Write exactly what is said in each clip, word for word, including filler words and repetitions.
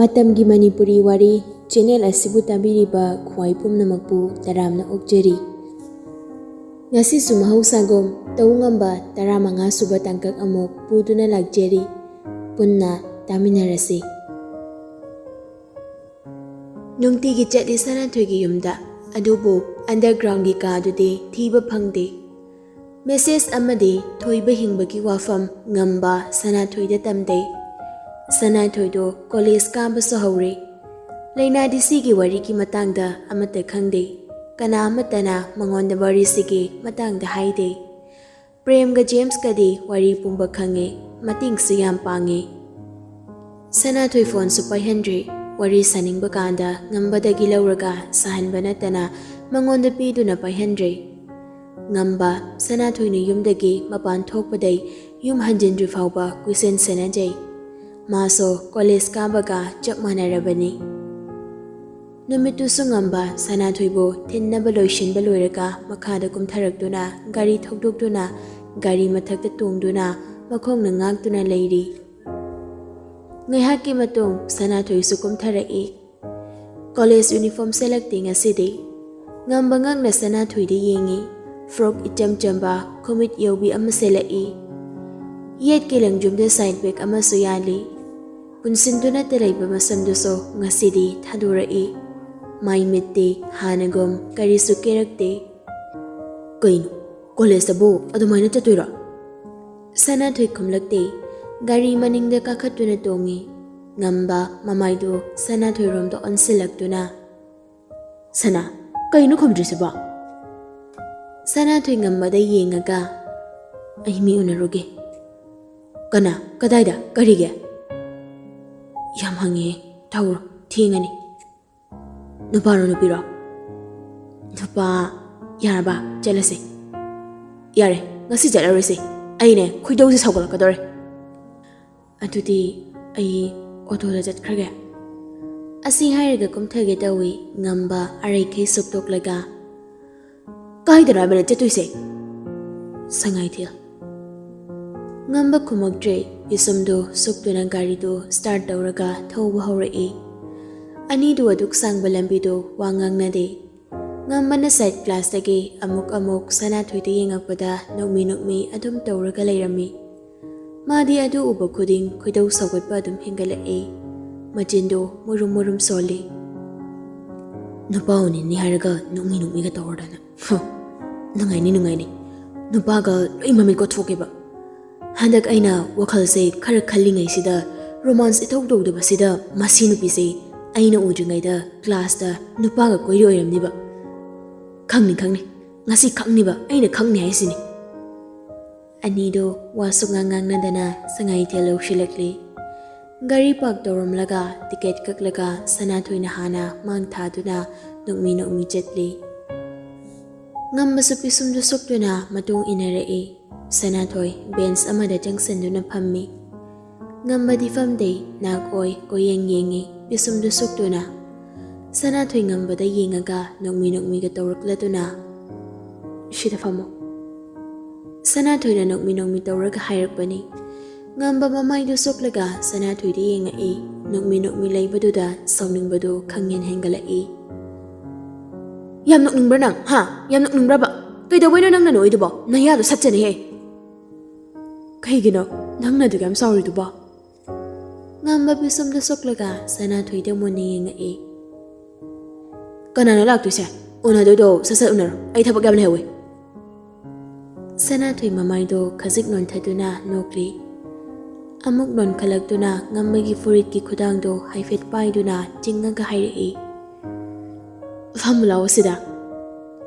ꯃꯇꯝꯒꯤ ꯃꯅꯤꯄꯨꯔꯤ ꯋꯥꯔꯤ ꯆꯦꯅꯦꯜ ꯑꯁꯤꯕꯨ ꯇꯥꯕꯤꯔꯤꯕ ꯈ꯭ꯋꯥꯏ ꯄꯨꯝꯅꯃꯛꯄꯨ ꯇꯔꯥꯝꯅ ꯑꯣꯛꯆꯔꯤ꯫ ꯉꯁꯤꯁꯨ ꯃꯍꯧꯁꯥꯒꯨꯝ ꯇꯧ ꯉꯝꯕ ꯇꯔꯥꯃꯉꯥ ꯁꯨꯕ ꯇꯥꯡꯀꯛ ꯑꯃꯨꯛ ꯄꯨꯗꯨꯅ ꯂꯥꯛꯆꯔꯤ꯫ ꯄꯨꯟꯅ ꯇꯥꯃꯤꯟꯅꯔꯁꯤ꯫ ꯅꯨꯡꯇꯤꯒꯤ ꯆꯠꯂꯤ ꯁꯅꯥꯊꯣꯏꯒꯤ ꯌꯨꯝꯗ, ꯑꯗꯨꯕꯨ undergroundꯒꯤ ꯀꯥꯗꯨꯗꯤ ꯊꯤꯕ ꯐꯪꯗꯦ꯫ Message ꯑꯃꯗꯤ ꯊꯣꯏꯕ ꯍꯤꯡꯕꯒꯤ ꯋꯥꯐꯝ ꯉꯝꯕ ꯁꯅꯥꯊꯣꯏꯗ ꯇꯝꯗꯦ꯫ ꯁꯅꯥꯊꯣꯏꯗꯣ college ꯀꯥꯕꯁꯨ ꯍꯧꯔꯦ꯫ ꯂꯩꯅꯥꯗꯤ ꯁꯤꯒꯤ ꯋꯥꯔꯤꯒꯤ ꯃꯇꯥꯡꯗ ꯑꯃꯠꯇ ꯈꯪꯗꯦ꯫ ꯀꯅꯥ ꯑꯃꯠꯇꯅ ꯃꯉꯣꯟꯗ ꯋꯥꯔꯤꯁꯤꯒꯤ ꯃꯇꯥꯡꯗ ꯍꯥꯏꯗꯦ꯫ ꯄ꯭ꯔꯦꯝꯒ ꯖꯦꯝꯁꯀꯗꯤ ꯋꯥꯔꯤ ꯄꯨꯝꯕ ꯈꯪꯉꯦ, ꯃꯇꯦꯡꯁꯨ ꯌꯥꯝ ꯄꯥꯡꯉꯦ꯫ ꯁꯅꯥꯊꯣꯏ phoneꯁꯨ ꯄꯥꯏꯍꯟꯗ꯭ꯔꯦ꯫ ꯋꯥꯔꯤ ꯁꯥꯅꯤꯡꯕ ꯀꯥꯟꯗ ꯉꯝꯕꯗꯒꯤ ꯂꯧꯔꯒ ꯁꯥꯍꯟꯕ ꯅꯠꯇꯅ ꯃꯉꯣꯟꯗ ꯄꯤꯗꯨꯅ ꯄꯥꯏꯍꯟꯗ꯭ꯔꯦ꯫ ꯉꯝꯕ ꯁꯅꯥꯊꯣꯏꯅ ꯌꯨꯝꯗꯒꯤ ꯃꯄꯥꯟ ꯊꯣꯛꯄꯗꯩ ꯌꯨꯝ ꯍꯟꯖꯤꯟꯗ꯭ꯔꯤ ꯐꯥꯎꯕ ꯀꯣꯏꯁꯦꯟ ꯁꯦꯟꯅꯖꯩ꯫ ꯃꯥꯁꯨ college ꯀꯥꯕꯒ ꯆꯞ ꯃꯥꯟꯅꯔꯕꯅꯤ꯫ ꯅꯨꯃꯤꯠꯇꯨꯁꯨ ꯉꯝꯕ ꯁꯅꯥꯊꯣꯏꯕꯨ ꯊꯤꯟꯅꯕ ꯂꯣꯏꯁꯤꯟꯕ ꯂꯣꯏꯔꯒ ꯃꯈꯥꯗ ꯀꯨꯝꯊꯔꯛꯇꯨꯅ ꯒꯥꯔꯤ ꯊꯧꯗꯣꯛꯇꯨꯅ ꯒꯥꯔꯤ ꯃꯊꯛꯇ ꯇꯣꯡꯗꯨꯅ ꯃꯈꯣꯡꯅ ꯉꯥꯛꯇꯨꯅ ꯂꯩꯔꯤ꯫ ꯉꯥꯏꯍꯥꯛꯀꯤ ꯃꯇꯨꯡ ꯁꯅꯥꯊꯣꯏꯁꯨ ꯀꯨꯝꯊꯔꯛꯏ꯫ College uniform ꯁꯦꯠꯂꯛꯇꯦ ꯉꯁꯤꯗꯤ꯫ ꯉꯝꯕ ꯉꯛꯅ ꯁꯅꯥꯊꯣꯏꯗ ꯌꯦꯡꯉꯤ꯫ Frock ꯏꯆꯝ ꯆꯝꯕ ꯈꯨꯃꯤꯠ ꯌꯧꯕꯤ ꯑꯃ ꯁꯦꯠꯂꯛꯏ꯫ ꯌꯦꯠꯀꯤ ꯂꯪꯖꯨꯝꯗ side bag ꯑꯃꯁꯨ ꯌꯥꯜꯂꯤ꯫ ꯄꯨꯟꯁꯤꯟꯗꯨꯅꯇ ꯂꯩꯕ ꯃꯁꯝꯗꯨꯁꯨ ꯉꯁꯤꯗꯤ ꯊꯥꯗꯣꯔꯛꯏ꯫ ꯃꯥꯏ ꯃꯤꯠꯇꯤ ꯍꯥꯟꯅꯒꯨꯝ ꯀꯔꯤꯁꯨ ꯀꯦꯔꯛꯇꯦ꯫ "ꯀꯩꯅꯣ, college ꯇꯕꯨ ꯑꯗꯨꯃꯥꯏꯅ ꯆꯠꯇꯣꯏꯔꯣ?" ꯁꯅꯥꯊꯣꯏ ꯈꯨꯝꯂꯛꯇꯦ꯫ ꯒꯥꯔꯤ ꯃꯅꯤꯡꯗ ꯀꯥꯈꯠꯇꯨꯅ ꯇꯣꯡꯉꯤ꯫ ꯉꯝꯕ ꯃꯃꯥꯏꯗꯨ ꯁꯅꯥꯊꯣꯏꯔꯣꯝꯗ ꯑꯣꯟꯁꯤꯜꯂꯛꯇꯨꯅ, "ꯁꯅꯥ, ꯀꯩꯅꯣ ꯈꯨꯝꯗ꯭ꯔꯤꯁꯤꯕꯣ?" ꯁꯅꯥꯊꯣꯏ ꯉꯝꯕꯗ ꯌꯦꯡꯉꯒ, "ꯑꯩ ꯃꯤ ꯎꯅꯔꯨꯒꯦ꯫" "ꯀꯅꯥ? ꯀꯗꯥꯏꯗ? ꯀꯔꯤꯒꯤ?" "ꯌꯥꯝ ꯍꯪꯉꯦ꯫ ꯊꯧꯔꯣ, ꯊꯦꯡꯉꯅꯤ꯫" "ꯅꯨꯄꯥꯔꯣ ꯅꯨꯄꯤꯔꯣ?" "ꯅꯨꯄꯥ꯫" "ꯌꯥꯔꯕ? ꯆꯠꯂꯁꯦ꯫" "ꯌꯥꯔꯦ, ꯉꯁꯤ ꯆꯠꯂꯔꯣꯏꯁꯦ꯫ ꯑꯩꯅꯦ, ꯈꯣꯏꯗꯧꯁꯦ ꯁꯥꯎꯒꯠꯂꯛꯀꯗꯧꯔꯦ꯫" "ꯑꯗꯨꯗꯤ ꯑꯩ ꯑꯣꯇꯣꯗ ꯆꯠꯈ꯭ꯔꯒꯦ꯫" ꯑꯁꯤ ꯍꯥꯏꯔꯒ ꯀꯨꯝꯊꯒꯦ ꯇꯧꯏ꯫ ꯉꯝꯕ ꯑꯔꯩꯈꯩ ꯁꯨꯛꯇꯣꯛꯂꯒ, "ꯀꯥꯏꯗꯅꯣ ꯍꯥꯏꯕꯅ ꯆꯠꯇꯣꯏꯁꯦ?" "ꯁꯉꯥꯏꯊꯦꯜ꯫" ꯉꯝꯕ ꯈꯨꯝꯃꯛꯇ꯭ꯔꯦ꯫ ꯄꯤꯁꯨꯝꯗꯨ ꯁꯨꯛꯇꯨꯅ ꯒꯥꯔꯤꯗꯨ start ꯇꯧꯔꯒ ꯊꯧꯕ ꯍꯧꯔꯛꯏ꯫ ꯑꯅꯤꯗꯨ ꯑꯗꯨꯛ ꯁꯥꯡꯕ ꯂꯝꯕꯤꯗꯨ ꯋꯥ ꯉꯥꯡꯅꯗꯦ꯫ ꯉꯝꯕꯅ side glassꯇꯒꯤ ꯑꯃꯨꯛ ꯑꯃꯨꯛ ꯁꯅꯥꯊꯣꯏꯗ ꯌꯦꯡꯉꯛꯄꯗ ꯅꯣꯛꯃꯤ ꯅꯣꯛꯃꯤ ꯑꯗꯨꯝ ꯇꯧꯔꯒ ꯂꯩꯔꯝꯃꯤ꯫ ꯃꯥꯗꯤ ꯑꯗꯨ ꯎꯕ ꯈꯨꯗꯤꯡ ꯈꯣꯏꯗꯧ ꯁꯥꯎꯒꯠꯄ ꯑꯗꯨꯝ ꯍꯦꯟꯒꯠꯂꯛꯏ꯫ ꯃꯆꯤꯟꯗꯨ ꯃꯨꯔꯨꯝ ꯃꯨꯔꯨꯝ ꯁꯣꯜꯂꯤ꯫ "ꯅꯨꯄꯥ ꯎꯅꯤꯡꯅꯤ ꯍꯥꯏꯔꯒ ꯅꯣꯛꯃꯤ ꯅꯣꯛꯃꯤꯒ ꯇꯧꯔꯗꯅ꯫ ꯍꯨꯝ, ꯅꯨꯡꯉꯥꯏꯅꯤ, ꯅꯨꯡꯉꯥꯏꯅꯤ꯫ ꯅꯨꯄꯥꯒ ꯂꯣꯏ ꯃꯃꯤꯠ ꯀꯣꯠꯊꯣꯛꯀꯦꯕ꯫ ꯍꯟꯗꯛ ꯑꯩꯅ ꯋꯥꯈꯜꯁꯦ ꯈꯔ ꯈꯜꯂꯤꯉꯩꯁꯤꯗ romance ꯏꯇꯧ ꯇꯧꯗꯕꯁꯤꯗ ꯃꯁꯤ ꯅꯨꯄꯤꯁꯦ ꯑꯩꯅ ꯎꯗ꯭ꯔꯤꯉꯩꯗ classꯇ ꯅꯨꯄꯥꯒ ꯀꯣꯏꯔꯤ ꯑꯣꯏꯔꯝꯅꯤꯕ꯫ ꯈꯪꯅꯤ, ꯈꯪꯅꯤ꯫ ꯉꯁꯤ ꯈꯪꯅꯤꯕ, ꯑꯩꯅ ꯈꯪꯅꯤ ꯍꯥꯏꯁꯤꯅꯤ꯫" ꯑꯅꯤꯗꯣ ꯋꯥ ꯁꯨꯛꯉꯥꯡ ꯉꯥꯡꯅꯗꯅ ꯁꯉꯥꯏꯊꯦꯜ ꯌꯧꯁꯤꯜꯂꯛꯂꯤ꯫ ꯒꯥꯔꯤ park ꯇꯧꯔꯝꯂꯒ ticket ꯀꯛꯂꯒ ꯁꯅꯥꯊꯣꯏꯅ ꯍꯥꯟꯅ ꯃꯥꯡ ꯊꯥꯗꯨꯅ ꯅꯣꯛꯃꯤ ꯅꯣꯛꯃꯤ ꯆꯠꯂꯤ꯫ ꯉꯝꯕꯁꯨ ꯄꯤꯁꯨꯝꯗꯨ ꯁꯨꯛꯇꯨꯅ ꯃꯇꯨꯡ ꯏꯟꯅꯔꯛꯏ꯫ ꯁꯅꯥꯊꯣꯏ bench ꯑꯃꯗ ꯆꯪꯁꯤꯟꯗꯨꯅ ꯐꯝꯃꯤ꯫ ꯉꯝꯕꯗꯤ ꯐꯝꯗꯦ, ꯅꯥꯛ ꯑꯣꯏ ꯀꯣꯏꯌꯦꯡ ꯌꯦꯡꯉꯤ, ꯄꯤꯁꯨꯝꯗꯨ ꯁꯨꯛꯇꯨꯅ꯫ ꯁꯅꯥꯊꯣꯏ ꯉꯝꯕꯗ ꯌꯦꯡꯉꯒ ꯅꯣꯛꯃꯤ ꯅꯣꯛꯃꯤꯒ ꯇꯧꯔꯛꯂꯗꯨꯅ, "ꯁꯤꯗ ꯐꯝꯃꯣ꯫" ꯁꯅꯥꯊꯣꯏꯅ ꯅꯣꯛꯃꯤ ꯅꯣꯛꯃꯤ ꯇꯧꯔꯒ ꯍꯥꯏꯔꯛꯄꯅꯤ꯫ ꯉꯝꯕ ꯃꯃꯥꯏꯗꯨ ꯁꯣꯛꯂꯒ ꯁꯅꯥꯊꯣꯏꯗ ꯌꯦꯡꯉꯛꯏ꯫ ꯅꯣꯛꯃꯤ ꯅꯣꯛꯃꯤ ꯂꯩꯕꯗꯨꯗ ꯁꯥꯎꯅꯤꯡꯕꯗꯨ ꯈꯪꯍꯦꯟ ꯍꯦꯟꯒꯠꯂꯛꯏ꯫ "ꯌꯥꯝ ꯅꯣꯛꯅꯤꯡꯕ꯭ꯔꯥ ꯅꯪ? ꯍꯥ? ꯌꯥꯝ ꯅꯣꯛꯅꯤꯡꯕ꯭ꯔꯕ? ꯀꯩꯗꯧꯕꯩꯅꯣ ꯅꯪꯅ ꯅꯣꯛꯏꯗꯨꯕꯣ? ꯅꯌꯥꯗꯣ ꯁꯠꯆꯅꯤꯍꯦ!" "ꯀꯩꯒꯤꯅꯣ ꯅꯪꯅ ꯑꯗꯨꯛ ꯌꯥꯝ ꯁꯥꯎꯔꯤꯗꯨꯕꯣ?" ꯉꯝꯕ ꯄꯤꯁꯨꯝꯗ ꯁꯣꯛꯂꯒ ꯁꯅꯥꯊꯣꯏꯗ ꯃꯨꯟꯅ ꯌꯦꯡꯉꯛꯏ꯫ "ꯀꯅꯥꯅꯣ ꯂꯥꯛꯇꯣꯏꯁꯦ? ꯎꯅꯗꯣꯏꯗꯣ ꯁꯠ ꯁꯠ ꯎꯅꯔꯣ, ꯑꯩ ꯊꯕꯛ ꯌꯥꯝ ꯂꯩꯍꯧꯋꯦ꯫" ꯁꯅꯥꯊꯣꯏ ꯃꯃꯥꯏꯗꯣ ꯈꯖꯤꯛ ꯅꯣꯟꯊꯗꯨꯅ ꯅꯣꯛꯂꯤ꯫ ꯑꯃꯨꯛ ꯅꯣꯟꯈꯠꯂꯛꯇꯨꯅ ꯉꯝꯕꯒꯤ ꯐꯨꯔꯤꯠꯀꯤ ꯈꯨꯗꯥꯡꯗꯣ ꯍꯥꯏꯐꯦꯠ ꯄꯥꯏꯗꯨꯅ ꯆꯤꯡꯉꯒ ꯍꯥꯏꯔꯛꯏ, "ꯐꯝꯃꯨ ꯂꯥꯛꯑꯣ ꯁꯤꯗ꯫"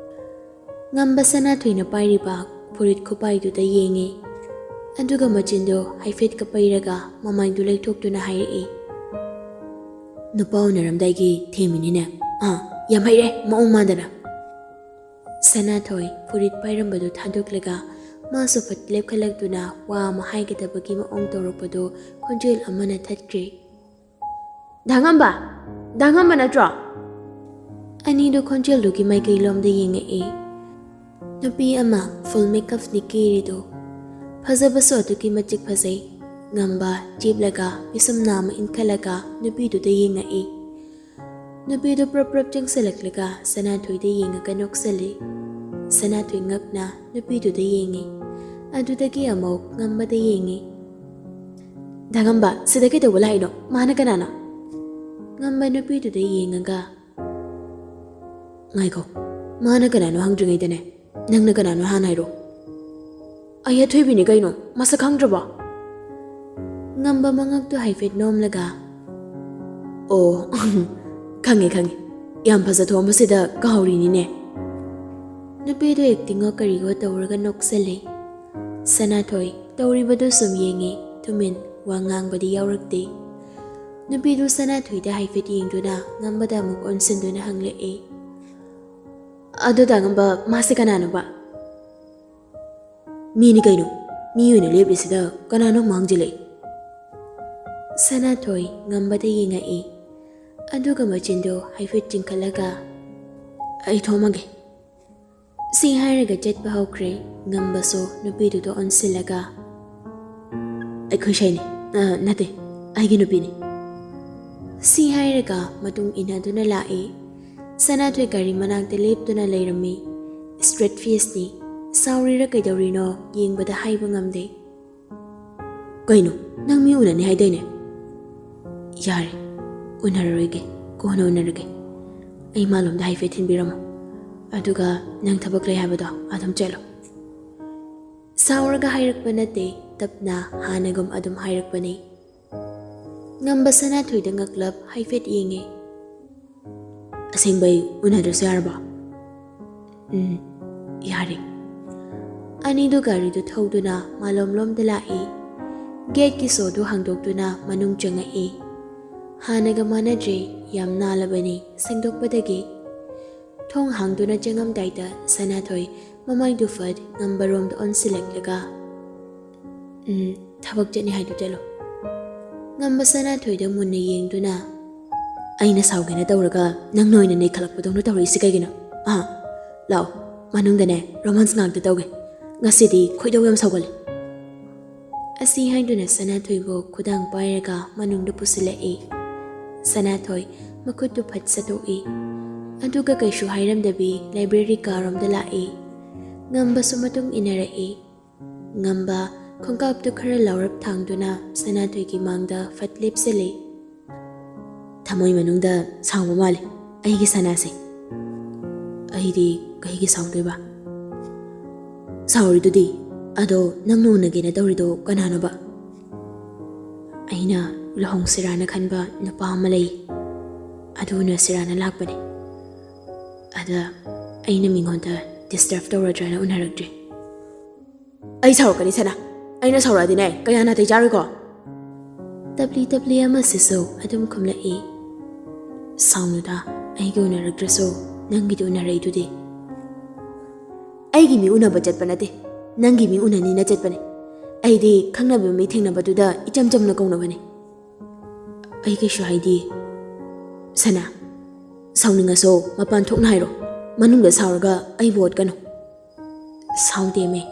ꯉꯝꯕ ꯁꯅꯥꯊꯣꯏꯅ ꯄꯥꯏꯔꯤꯕ ꯐꯨꯔꯤꯠ ꯈꯨꯄꯥꯏꯗꯨꯗ ꯌꯦꯡꯉꯤ꯫ ꯑꯗꯨꯒ ꯃꯆꯤꯟꯗꯣ ꯍꯥꯏꯐꯦꯠꯀ ꯄꯩꯔꯒ ꯃꯃꯥꯏꯗꯨ ꯂꯩꯊꯣꯛꯇꯨꯅ ꯍꯥꯏꯔꯛꯏ, "ꯅꯨꯄꯥ ꯎꯅꯔꯝꯗꯥꯏꯒꯤ ꯊꯦꯝꯃꯤꯅꯤꯅꯦ꯫ ꯑꯥ, ꯌꯥꯝ ꯍꯩꯔꯦ, ꯃꯑꯣꯡ ꯃꯥꯟꯗꯅ꯫" ꯁꯅꯥꯊꯣꯏ ꯐꯨꯔꯤꯠ ꯄꯥꯏꯔꯝꯕꯗꯨ ꯊꯥꯗꯣꯛꯂꯒ ꯃꯥꯁꯨ ꯐꯠ ꯂꯦꯞꯈꯠꯂꯛꯇꯨꯅ ꯋꯥ ꯑꯃ ꯍꯥꯏꯒꯗꯕꯒꯤ ꯃꯑꯣꯡ ꯇꯧꯔꯛꯄꯗꯨ ꯈꯣꯟꯖꯦꯜ ꯑꯃꯅ ꯊꯠꯈ꯭ꯔꯦ꯫ "ꯗꯥ ꯉꯝꯕ! ꯗꯥ ꯉꯝꯕ ꯅꯠꯇ꯭ꯔꯣ?" ꯑꯅꯤꯗꯨ ꯈꯣꯟꯖꯦꯜꯗꯨꯒꯤ ꯃꯥꯏꯀꯩꯂꯣꯝꯗ ꯌꯦꯡꯉꯛꯏ꯫ ꯅꯨꯄꯤ ꯑꯃ full makeupꯅꯤ ꯀꯦꯔꯤꯗꯨ꯫ ꯐꯖꯕꯁꯨ ꯑꯗꯨꯛꯀꯤ ꯃꯇꯤꯛ ꯐꯖꯩ꯫ ꯉꯝꯕ ꯆꯦꯞꯂꯒ ꯄꯤꯁꯨꯝ ꯅꯥꯝꯃ ꯏꯟꯈꯠꯂꯒ ꯅꯨꯄꯤꯗꯨꯗ ꯌꯦꯡꯉꯛꯏ꯫ ꯅꯨꯄꯤꯗꯨ ꯄ꯭ꯔꯞ ꯄ꯭ꯔꯞ ꯆꯪꯁꯤꯜꯂꯛꯂꯒ ꯁꯅꯥꯊꯣꯏꯗ ꯌꯦꯡꯉꯒ ꯅꯣꯛꯆꯜꯂꯤ꯫ ꯁꯅꯥꯊꯣꯏ ꯉꯛꯅ ꯅꯨꯄꯤꯗꯨꯗ ꯌꯦꯡꯉꯤ꯫ ꯑꯗꯨꯗꯒꯤ ꯑꯃꯨꯛ ꯉꯝꯕꯗ ꯌꯦꯡꯉꯤ꯫ "ꯗꯥ ꯉꯝꯕ, ꯁꯤꯗ ꯀꯩꯗꯧꯕ ꯂꯥꯛꯏꯅꯣ? ꯃꯥꯅ ꯀꯅꯥꯅꯣ?" ꯉꯝꯕ ꯅꯨꯄꯤꯗꯨꯗ ꯌꯦꯡꯉꯒ, "ꯉꯥꯏꯈꯣ, ꯃꯥꯅ ꯀꯅꯥꯅꯣ ꯍꯪꯗ꯭ꯔꯤꯉꯩꯗꯅꯦ, ꯅꯪꯅ ꯀꯅꯥꯅꯣ ꯍꯥꯟꯅ ꯍꯥꯏꯔꯣ?" "ꯑꯩ ꯑꯊꯣꯏꯕꯤꯅꯤ ꯀꯩꯅꯣ, ꯃꯁꯛ ꯈꯪꯗ꯭ꯔꯕꯣ?" ꯉꯝꯕ ꯃꯉꯛꯇꯨ ꯍꯥꯏꯐꯦꯠ ꯅꯣꯝꯂꯒ, "ꯑꯣ, ꯈꯪꯉꯦ, ꯈꯪꯉꯦ꯫ ꯌꯥꯝ ꯐꯖ ꯊꯣꯛꯑꯝꯕꯁꯤꯗ ꯀꯥꯎꯔꯤꯅꯤꯅꯦ꯫" ꯅꯨꯄꯤꯗꯨ ꯑꯦꯛꯇꯤꯡꯒ ꯀꯔꯤꯒ ꯇꯧꯔꯒ ꯅꯣꯛꯆꯜꯂꯤ꯫ ꯁꯅꯥꯊꯣꯏ ꯇꯧꯔꯤꯕꯗꯨ ꯁꯨꯝ ꯌꯦꯡꯉꯤ, ꯇꯨꯃꯤꯟ ꯋꯥ ꯉꯥꯡꯕꯗꯤ ꯌꯥꯎꯔꯛꯇꯦ꯫ ꯅꯨꯄꯤꯗꯨ ꯁꯅꯥꯊꯣꯏꯗ ꯍꯥꯏꯐꯦꯠ ꯌꯦꯡꯗꯨꯅ ꯉꯝꯕꯗ ꯑꯃꯨꯛ ꯑꯣꯟꯁꯤꯟꯗꯨꯅ ꯍꯪꯂꯛꯏ, "ꯑꯗꯨ ꯗꯥ ꯉꯝꯕ, ꯃꯥꯁꯦ ꯀꯅꯥꯅꯣꯕ?" "ꯃꯤꯅꯤ ꯀꯩꯅꯣ꯫ ꯃꯤ ꯑꯣꯏꯅ ꯂꯦꯞꯂꯤꯁꯤꯗ ꯀꯅꯥꯅꯣ ꯑꯃꯨꯛ ꯍꯪꯖꯤꯜꯂꯛꯏ?" ꯁꯅꯥꯊꯣꯏ ꯉꯝꯕꯗ ꯌꯦꯡꯉꯛꯏ꯫ ꯑꯗꯨꯒ ꯃꯆꯤꯟꯗꯣ ꯍꯥꯏꯐꯦꯠ ꯆꯤꯡꯈꯠꯂꯒ, "ꯑꯩ ꯊꯣꯛꯑꯝꯃꯒꯦ꯫" ꯁꯤ ꯍꯥꯏꯔꯒ ꯆꯠꯄ ꯍꯧꯈ꯭ꯔꯦ꯫ ꯉꯝꯕꯁꯨ ꯅꯨꯄꯤꯗꯨꯗ ꯑꯣꯟꯁꯤꯜꯂꯒ, "ꯑꯩꯈꯣꯏ ꯁꯥꯏꯅꯤ꯫ ꯑ, ꯅꯠꯇꯦ, ꯑꯩꯒꯤ ꯅꯨꯄꯤꯅꯤ꯫" ꯁꯤ ꯍꯥꯏꯔꯒ ꯃꯇꯨꯡ ꯏꯟꯅꯗꯨꯅ ꯂꯥꯛꯏ꯫ ꯁꯅꯥꯊꯣꯏ ꯒꯥꯔꯤ ꯃꯅꯥꯛꯇ ꯂꯦꯞꯇꯨꯅ ꯂꯩꯔꯝꯃꯤ꯫ ꯁ꯭ꯇ꯭ꯔꯦꯠ ꯐꯦꯁꯅꯤ꯫ ꯁꯥꯎꯔꯤꯔ ꯀꯩꯗꯧꯔꯤꯅꯣ ꯌꯦꯡꯕꯗ ꯍꯥꯏꯕ ꯉꯝꯗꯦ꯫ "ꯀꯩꯅꯣ, ꯅꯪ ꯃꯤ ꯎꯅꯅꯤ ꯍꯥꯏꯗꯥꯏꯅꯦ?" "ꯌꯥꯔꯦ, ꯎꯅꯔꯔꯣꯏꯒꯦ, ꯀꯣꯟꯅ ꯎꯅꯔꯒꯦ꯫ ꯑꯩ ꯃꯥꯂꯣꯝꯗ ꯍꯥꯏꯐꯦꯠ ꯊꯤꯟꯕꯤꯔꯝꯃꯣ, ꯑꯗꯨꯒ ꯅꯪ ꯊꯕꯛ ꯂꯩ ꯍꯥꯏꯕꯗꯣ ꯑꯗꯨꯝ ꯆꯠꯂꯣ꯫" ꯁꯥꯎꯔꯒ ꯍꯥꯏꯔꯛꯄ ꯅꯠꯇꯦ, ꯇꯞꯅ ꯍꯥꯟꯅꯒꯨꯝ ꯑꯗꯨꯝ ꯍꯥꯏꯔꯛꯄꯅꯤ꯫ ꯉꯝꯕ ꯁꯅꯥꯊꯣꯏꯗ ꯉꯛꯂꯞ ꯍꯥꯏꯐꯦꯠ ꯌꯦꯡꯉꯦ꯫ "ꯑꯁꯦꯡꯕꯩ ꯎꯅꯗ꯭ꯔꯁꯨ ꯌꯥꯔꯕꯣ?" "ꯎꯝ, ꯌꯥꯔꯦ꯫" ꯑꯅꯤꯗꯨ ꯒꯥꯔꯤꯗꯨ ꯊꯧꯗꯨꯅ ꯃꯥꯂꯣꯝꯂꯣꯝꯗ ꯂꯥꯛꯏ꯫ ꯒꯦꯠꯀꯤ ꯁꯣꯗꯨ ꯍꯥꯡꯗꯣꯛꯇꯨꯅ ꯃꯅꯨꯡ ꯆꯪꯉꯛꯏ꯫ ꯍꯥꯟꯅꯒ ꯃꯥꯟꯅꯗ꯭ꯔꯦ, ꯌꯥꯝ ꯅꯥꯜꯂꯕꯅꯤ ꯁꯦꯡꯗꯣꯛꯄꯗꯒꯤ꯫ ꯊꯣꯡ ꯍꯥꯡꯗꯨꯅ ꯆꯪꯉꯝꯗꯥꯏꯗ ꯁꯅꯥꯊꯣꯏ ꯃꯃꯥꯏꯗꯨ ꯐꯠ ꯉꯝꯕꯔꯣꯝꯗ ꯑꯣꯟꯁꯤꯜꯂꯛꯂꯒ, "ꯎꯝ, ꯊꯕꯛ ꯆꯠꯅꯤ ꯍꯥꯏꯗꯨ ꯆꯠꯂꯣ꯫" ꯉꯝꯕ ꯁꯅꯥꯊꯣꯏꯗ ꯃꯨꯟꯅ ꯌꯦꯡꯗꯨꯅ, "ꯑꯩꯅ ꯁꯥꯎꯒꯦꯅ ꯇꯧꯔꯒ ꯅꯪꯅ ꯑꯣꯏꯅ ꯅꯩꯈꯠꯂꯛꯄꯗꯧꯅ ꯇꯧꯔꯛꯏꯁꯤ ꯀꯩꯒꯤꯅꯣ? ꯑꯥ, ꯂꯥꯛꯑꯣ, ꯃꯅꯨꯡꯗꯅꯦ ꯔꯣꯃꯥꯟꯁ ꯉꯥꯛꯇ ꯇꯧꯒꯦ꯫ ꯉꯁꯤꯗꯤ ꯈꯣꯏꯗꯧ ꯌꯥꯝ ꯁꯥꯎꯒꯠꯂꯦ꯫" ꯑꯁꯤ ꯍꯥꯏꯗꯨꯅ ꯁꯅꯥꯊꯣꯏꯕꯨ ꯈꯨꯗꯥꯡ ꯄꯥꯏꯔꯒ ꯃꯅꯨꯡꯗ ꯄꯨꯁꯤꯜꯂꯛꯏ꯫ ꯁꯅꯥꯊꯣꯏ ꯃꯈꯨꯠꯇꯨ ꯐꯠ ꯁꯠꯇꯣꯛꯏ꯫ ꯑꯗꯨꯒ ꯀꯩꯁꯨ ꯍꯥꯏꯔꯝꯗꯕꯤ ꯂꯥꯏꯕ꯭ꯔꯦꯔꯤ ꯀꯥꯔꯣꯝꯗ ꯂꯥꯛꯏ꯫ ꯉꯝꯕꯁꯨ ꯃꯇꯨꯡ ꯏꯟꯅꯔꯛꯏ꯫ ꯉꯝꯕ ꯈꯣꯡꯀꯥꯞꯇꯨ ꯈꯔ ꯂꯥꯎꯔꯞ ꯊꯥꯡꯗꯨꯅ ꯁꯅꯥꯊꯣꯏꯒꯤ ꯃꯥꯡꯗ ꯐꯠ ꯂꯦꯞꯁꯤꯜꯂꯤ꯫ "ꯊꯃꯣꯏ ꯃꯅꯨꯡꯗ ꯁꯥꯎꯕ ꯃꯥꯜꯂꯤ ꯑꯩꯒꯤ ꯁꯅꯥꯁꯦ꯫ ꯑꯩꯗꯤ ꯀꯩꯒꯤ ꯁꯥꯎꯗꯣꯏꯕ? ꯁꯥꯎꯔꯤꯗꯨꯗꯤ꯫ ꯑꯗꯣ ꯅꯪꯅ ꯎꯅꯒꯦꯅ ꯇꯧꯔꯤꯗꯣ ꯀꯅꯥꯅꯣꯕ?" "ꯑꯩꯅ ꯂꯨꯍꯣꯡꯁꯤꯔꯥꯅ ꯈꯟꯕ ꯅꯨꯄꯥ ꯑꯃ ꯂꯩ꯫ ꯑꯗꯨ ꯎꯅꯁꯤꯔꯥꯅ ꯂꯥꯛꯄꯅꯦ꯫ ꯑꯗ ꯑꯩꯅ ꯃꯤꯉꯣꯟꯗ ꯗꯤꯁꯇꯔꯕ ꯇꯧꯔꯗ꯭ꯔꯥꯅ ꯎꯅꯔꯛꯇ꯭ꯔꯤ꯫" "ꯑꯩ ꯁꯥꯎꯔꯛꯀꯅꯤ ꯁꯅꯥ꯫ ꯑꯩꯅ ꯁꯥꯎꯔꯛꯑꯗꯤꯅꯦ ꯀꯌꯥ ꯅꯥꯇꯩ ꯆꯥꯔꯣꯏꯀꯣ?" ꯇꯞꯂꯤ ꯇꯞꯂꯤ ꯑꯃꯁꯤꯁꯨ ꯑꯗꯨꯝ ꯈꯨꯝꯂꯛꯏ꯫ "ꯁꯥꯎꯅꯨꯗ, ꯑꯩꯒꯤ ꯎꯅꯔꯛꯇ꯭ꯔꯁꯨ ꯅꯪꯒꯤꯗꯤ ꯎꯅꯔꯛꯏꯗꯨꯗꯤ꯫" "ꯑꯩꯒꯤ ꯃꯤ ꯎꯅꯕ ꯆꯠꯄ ꯅꯠꯇꯦ, ꯅꯪꯒꯤ ꯃꯤ ꯎꯅꯅꯤꯅ ꯆꯠꯄꯅꯦ꯫ ꯑꯩꯗꯤ ꯈꯪꯅꯕ ꯃꯤ ꯊꯦꯡꯅꯕꯗꯨꯗ ꯏꯆꯝ ꯆꯝꯅ ꯀꯧꯅꯕꯅꯦ꯫" "ꯑꯩ ꯀꯩꯁꯨ ꯍꯥꯏꯗꯤꯌꯦ꯫ ꯁꯅꯥ, ꯁꯥꯎꯅꯤꯡꯉꯁꯨ ꯃꯄꯥꯟ ꯊꯣꯛꯅ ꯍꯥꯏꯔꯣ꯫ ꯃꯅꯨꯡꯗ ꯁꯥꯎꯔꯒ ꯑꯩꯕꯨ ꯑꯣꯠꯀꯅꯨ꯫" "ꯁꯥꯎꯗꯦꯃꯦ꯫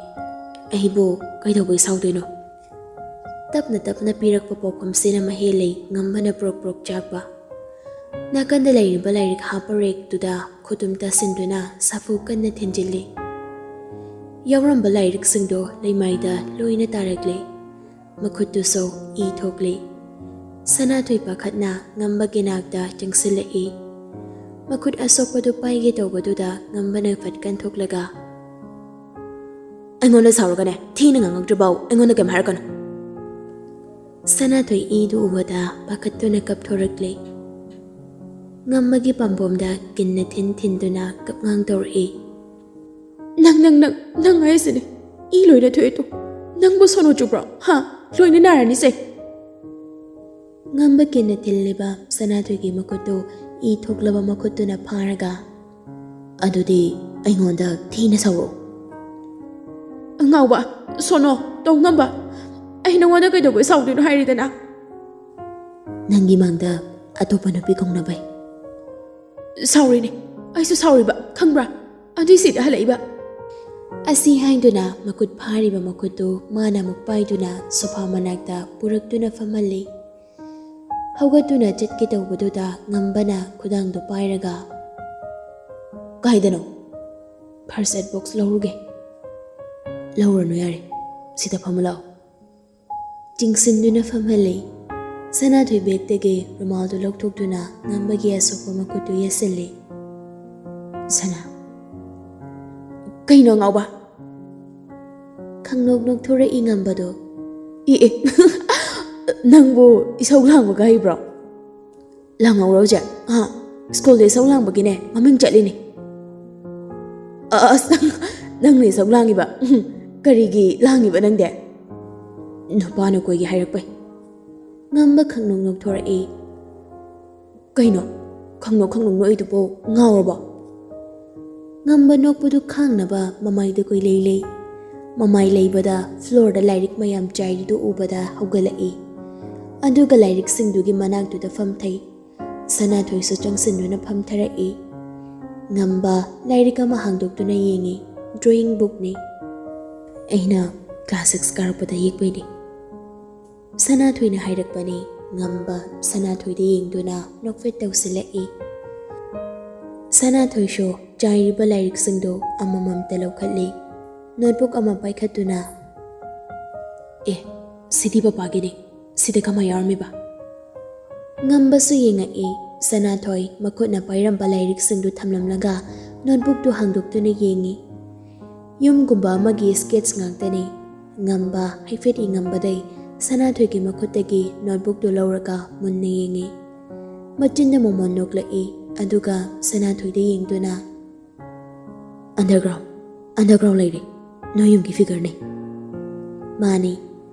ꯑꯩꯕꯨ ꯀꯩꯗꯧꯕꯩ ꯁꯥꯎꯗꯣꯏꯅꯣ?" ꯇꯞꯅ ꯇꯞꯅ ꯄꯤꯔꯛꯄ ꯄꯥꯎꯈꯨꯝꯁꯤꯅ ꯃꯍꯦꯜꯂꯤ ꯉꯝꯕꯅ ꯄ꯭ꯔꯣꯛ ꯄ꯭ꯔꯣꯛ ꯆꯥꯛꯄ꯫ ꯅꯥꯀꯟꯗ ꯂꯩꯔꯤꯕ ꯂꯥꯏꯔꯤꯛ ꯍꯥꯞꯄ ꯔꯦꯛꯇꯨꯗ ꯈꯨꯇꯨꯝ ꯇꯥꯁꯤꯟꯗꯨꯅ ꯁꯥꯐꯨ ꯀꯟꯅ ꯊꯤꯟꯖꯤꯜꯂꯤ꯫ ꯌꯥꯎꯔꯝꯕ ꯂꯥꯏꯔꯤꯛꯁꯤꯡꯗꯣ ꯂꯩꯃꯥꯏꯗ ꯂꯣꯏꯅ ꯇꯥꯔꯛꯂꯤ꯫ ꯃꯈꯨꯠꯇꯨꯁꯨ ꯏ ꯊꯣꯛꯂꯤ꯫ ꯁꯅꯥꯊꯣꯏ ꯄꯥꯈꯠꯅ ꯉꯝꯕꯒꯤ ꯅꯥꯛꯇ ꯆꯪꯁꯤꯜꯂꯛꯏ꯫ ꯃꯈꯨꯠ ꯑꯁꯣꯛꯄꯗꯨ ꯄꯥꯏꯒꯦ ꯇꯧꯕꯗꯨꯗ ꯉꯝꯕꯅ ꯐꯠ ꯀꯟꯊꯣꯛꯂꯒ, "ꯑꯩꯉꯣꯟꯗ ꯁꯥꯎꯔꯒꯅꯦ, ꯊꯤꯅ ꯉꯥꯡꯉꯛꯇ꯭ꯔꯤꯐꯥꯎ ꯑꯩꯉꯣꯟꯗ ꯀꯩꯝ ꯍꯥꯏꯔꯛꯀꯅꯨ꯫" ꯁꯅꯥꯊꯣꯏ ꯏꯗꯨ ꯎꯕꯗ ꯄꯥꯈꯠꯇꯨꯅ ꯀꯞꯊꯣꯔꯛꯂꯦ꯫ ꯉꯝꯕꯒꯤ ꯄꯥꯝꯕꯣꯝꯗ ꯀꯤꯟꯅ ꯊꯤꯟ ꯊꯤꯟꯗꯨꯅ ꯀꯞꯉꯥꯡ ꯇꯧꯔꯛꯏ꯫ "ꯅꯪ, ꯅꯪ, ꯅꯪ, ꯅꯪ ꯍꯥꯏꯁꯤꯅꯦ, ꯏ ꯂꯣꯏꯅ ꯊꯣꯛꯑꯦ ꯇꯨ꯫ ꯅꯪꯕꯨ ꯁꯣꯅꯣ ꯆꯨꯕ꯭ꯔꯣ? ꯍꯥ? ꯂꯣꯏꯅ ꯅꯥꯔꯅꯤꯁꯦ꯫" ꯉꯝꯕ ꯀꯤꯟꯅ ꯊꯤꯜꯂꯤꯕ ꯁꯅꯥꯊꯣꯏꯒꯤ ꯃꯈꯨꯠꯇꯨ ꯏ ꯊꯣꯛꯂꯕ ꯃꯈꯨꯠꯇꯨꯅ ꯐꯥꯔꯒ, "ꯑꯗꯨꯗꯤ ꯑꯩꯉꯣꯟꯗ ꯊꯤꯅ ꯁꯥꯎꯔꯛꯑꯣ꯫" "ꯑꯉꯥꯎꯕ, ꯁꯣꯅꯣ, ꯇꯧ ꯉꯝꯕ, ꯑꯩ ꯅꯉꯣꯟꯗ ꯀꯩꯗꯧꯕꯩ ꯁꯥꯎꯗꯣꯏꯅꯣ ꯍꯥꯏꯔꯤꯗꯅ?" "ꯅꯪꯒꯤ ꯃꯥꯡꯗ ꯑꯇꯣꯞꯄ ꯅꯨꯄꯤ ꯀꯧꯅꯕꯩ꯫" "ꯁꯥꯎꯔꯤꯅꯦ, ꯑꯩꯁꯨ ꯁꯥꯎꯔꯤꯕ, ꯈꯪꯕ꯭ꯔꯥ? ꯑꯗꯨꯏ ꯁꯤꯗ ꯍꯜꯂꯛꯏꯕ꯫" ꯑꯁꯤ ꯍꯥꯏꯗꯨꯅ ꯃꯈꯨꯠ ꯐꯥꯔꯤꯕ ꯃꯈꯨꯠꯇꯨ ꯃꯥꯅ ꯑꯃꯨꯛ ꯄꯥꯏꯗꯨꯅ ꯁꯣꯐꯥ ꯃꯅꯥꯛꯇ ꯄꯨꯔꯛꯇꯨꯅ ꯐꯝꯍꯜꯂꯤ꯫ ꯍꯧꯒꯠꯇꯨꯅ ꯆꯠꯀꯦ ꯇꯧꯕꯗꯨꯗ ꯉꯝꯕꯅ ꯈꯨꯗꯥꯡꯗꯨ ꯄꯥꯏꯔꯒ, "ꯀꯥꯏꯗꯅꯣ?" "First aid box ꯂꯧꯔꯨꯒꯦ꯫" "ꯂꯧꯔꯅꯨ, ꯌꯥꯔꯦ, ꯁꯤꯗ ꯐꯝꯃꯨ ꯂꯥꯛꯑꯣ꯫" ꯆꯤꯡꯁꯤꯟꯗꯨꯅ ꯐꯝꯍꯜꯂꯤ꯫ ꯁꯅꯥꯊꯣꯏ ꯕꯦꯒꯇꯒꯤ ꯔꯨꯃꯥꯜꯗꯨ ꯂꯧꯊꯣꯛꯇꯨꯅ ꯉꯝꯕꯒꯤ ꯑꯁꯣꯛꯄ ꯃꯈꯨꯠꯇꯨ ꯌꯦꯠꯁꯤꯜꯂꯤ꯫ "ꯁꯅꯥ꯫" "ꯀꯩꯅꯣ, ꯉꯥꯎꯕ?" ꯈꯪꯅꯣꯛ ꯅꯣꯛꯊꯣꯔꯛꯏ ꯉꯝꯕꯗꯣ꯫ "ꯏ ꯑꯦ, ꯅꯪꯕꯨ ꯏꯁꯧ ꯂꯥꯡꯕꯒ ꯍꯩꯕ꯭ꯔꯣ?" "ꯂꯥꯡꯍꯧꯔꯣ ꯍꯧꯖꯤꯛ꯫ ꯑꯥ, ꯁ꯭ꯀꯨꯜꯗ ꯏꯁꯧ ꯂꯥꯡꯕꯒꯤꯅꯦ ꯃꯃꯤꯡ ꯆꯠꯂꯤꯅꯦ꯫" "ꯑꯁ, ꯅꯪꯅ ꯏꯁꯧ ꯂꯥꯡꯉꯤꯕ? ꯎꯝ, ꯀꯔꯤꯒꯤ ꯂꯥꯡꯉꯤꯕ ꯅꯪꯗꯤ?" "ꯅꯨꯄꯥꯅ ꯀꯣꯏꯒꯦ ꯍꯥꯏꯔꯛꯄꯩ꯫" ꯉꯝꯕ ꯈꯪꯅꯣꯛ ꯅꯣꯛꯊꯣꯔꯛꯏ꯫ "ꯀꯩꯅꯣ ꯈꯪꯅꯣꯛ ꯈꯪꯅꯣꯛ ꯅꯣꯛꯏꯗꯨꯕꯣ? ꯉꯥꯎꯔꯕꯣ?" ꯉꯝꯕ ꯅꯣꯛꯄꯗꯨ ꯈꯥꯡꯅꯕ ꯃꯃꯥꯏꯗꯨ ꯀꯨꯏꯂꯩ ꯂꯩ꯫ ꯃꯃꯥꯏ ꯂꯩꯕꯗ ꯐ꯭ꯂꯣꯔꯗ ꯂꯥꯏꯔꯤꯛ ꯃꯌꯥꯝ ꯆꯥꯏꯔꯤꯗꯨ ꯎꯕꯗ ꯍꯧꯒꯠꯂꯛꯏ꯫ ꯑꯗꯨꯒ ꯂꯥꯏꯔꯤꯛꯁꯤꯡꯗꯨꯒꯤ ꯃꯅꯥꯛꯇꯨꯗ ꯐꯝꯊꯩ꯫ ꯁꯅꯥꯊꯣꯏꯁꯨ ꯆꯪꯁꯤꯟꯗꯨꯅ ꯐꯝꯊꯔꯛꯏ꯫ ꯉꯝꯕ ꯂꯥꯏꯔꯤꯛ ꯑꯃ ꯍꯥꯡꯗꯣꯛꯇꯨꯅ ꯌꯦꯡꯉꯤ꯫ ꯗ꯭ꯔꯣꯌꯤꯡ ꯕꯨꯛꯅꯤ꯫ "ꯑꯩꯅ ꯀ꯭ꯂꯥꯁ ꯁꯤꯛꯁ ꯀꯥꯔꯛꯄꯗ ꯌꯦꯛꯄꯩꯅꯤ꯫" ꯁꯅꯥꯊꯣꯏꯅ ꯍꯥꯏꯔꯛꯄꯅꯤ꯫ ꯉꯝꯕ ꯁꯅꯥꯊꯣꯏꯗ ꯌꯦꯡꯗꯨꯅ ꯅꯣꯛꯐꯦꯠ ꯇꯧꯁꯤꯜꯂꯛꯏ꯫ ꯁꯅꯥꯊꯣꯏꯁꯨ ꯆꯥꯏꯔꯤꯕ ꯂꯥꯏꯔꯤꯛꯁꯤꯡꯗꯨ ꯑꯃꯃꯝꯇ ꯂꯧꯈꯠꯂꯤ꯫ ꯅꯣꯠꯕꯨꯛ ꯑꯃ ꯄꯥꯏꯈꯠꯇꯨꯅ, "ꯑꯦ, ꯁꯤꯗꯤ ꯄꯄꯥꯒꯤꯅꯤ꯫ ꯁꯤꯗ ꯀꯃꯥꯏ ꯌꯥꯎꯔꯝꯃꯤꯕ?" ꯉꯝꯕꯁꯨ ꯌꯦꯡꯉꯛꯏ꯫ ꯁꯅꯥꯊꯣꯏ ꯃꯈꯨꯠꯅ ꯄꯥꯏꯔꯝꯕ ꯂꯥꯏꯔꯤꯛꯁꯤꯡꯗꯨ ꯊꯝꯂꯝꯂꯒ ꯅꯣꯠꯕꯨꯛꯇꯨ ꯍꯥꯡꯗꯣꯛꯇꯨꯅ ꯌꯦꯡꯉꯤ꯫ ꯌꯨꯝꯒꯨꯝꯕ ꯑꯃꯒꯤ ꯁ꯭ꯀꯦꯠꯁ ꯉꯥꯛꯇꯅꯤ꯫ ꯉꯝꯕ ꯍꯥꯏꯐꯦꯠ ꯌꯦꯡꯉꯝꯕꯗꯩ ꯁꯅꯥꯊꯣꯏꯒꯤ ꯃꯈꯨꯠꯇꯒꯤ ꯅꯣꯠꯕꯨꯛꯇꯨ ꯂꯧꯔꯒ ꯃꯨꯟꯅ ꯌꯦꯡꯉꯤ꯫ ꯃꯆꯤꯟꯗ ꯃꯣꯃꯣꯟ ꯅꯣꯛꯂꯛꯏ, ꯑꯗꯨꯒ ꯁꯅꯥꯊꯣꯏꯗ ꯌꯦꯡꯗꯨꯅ, "ꯑꯟꯗꯔꯒ꯭ꯔꯥꯎꯟ, ꯑꯟꯗꯔꯒ꯭ꯔꯥꯎꯟ ꯂꯩꯔꯦ꯫ ꯅꯣꯏ ꯌꯨꯝꯒꯤ ꯐꯤꯒꯔꯅꯤ꯫" ꯃꯥꯅꯤ꯫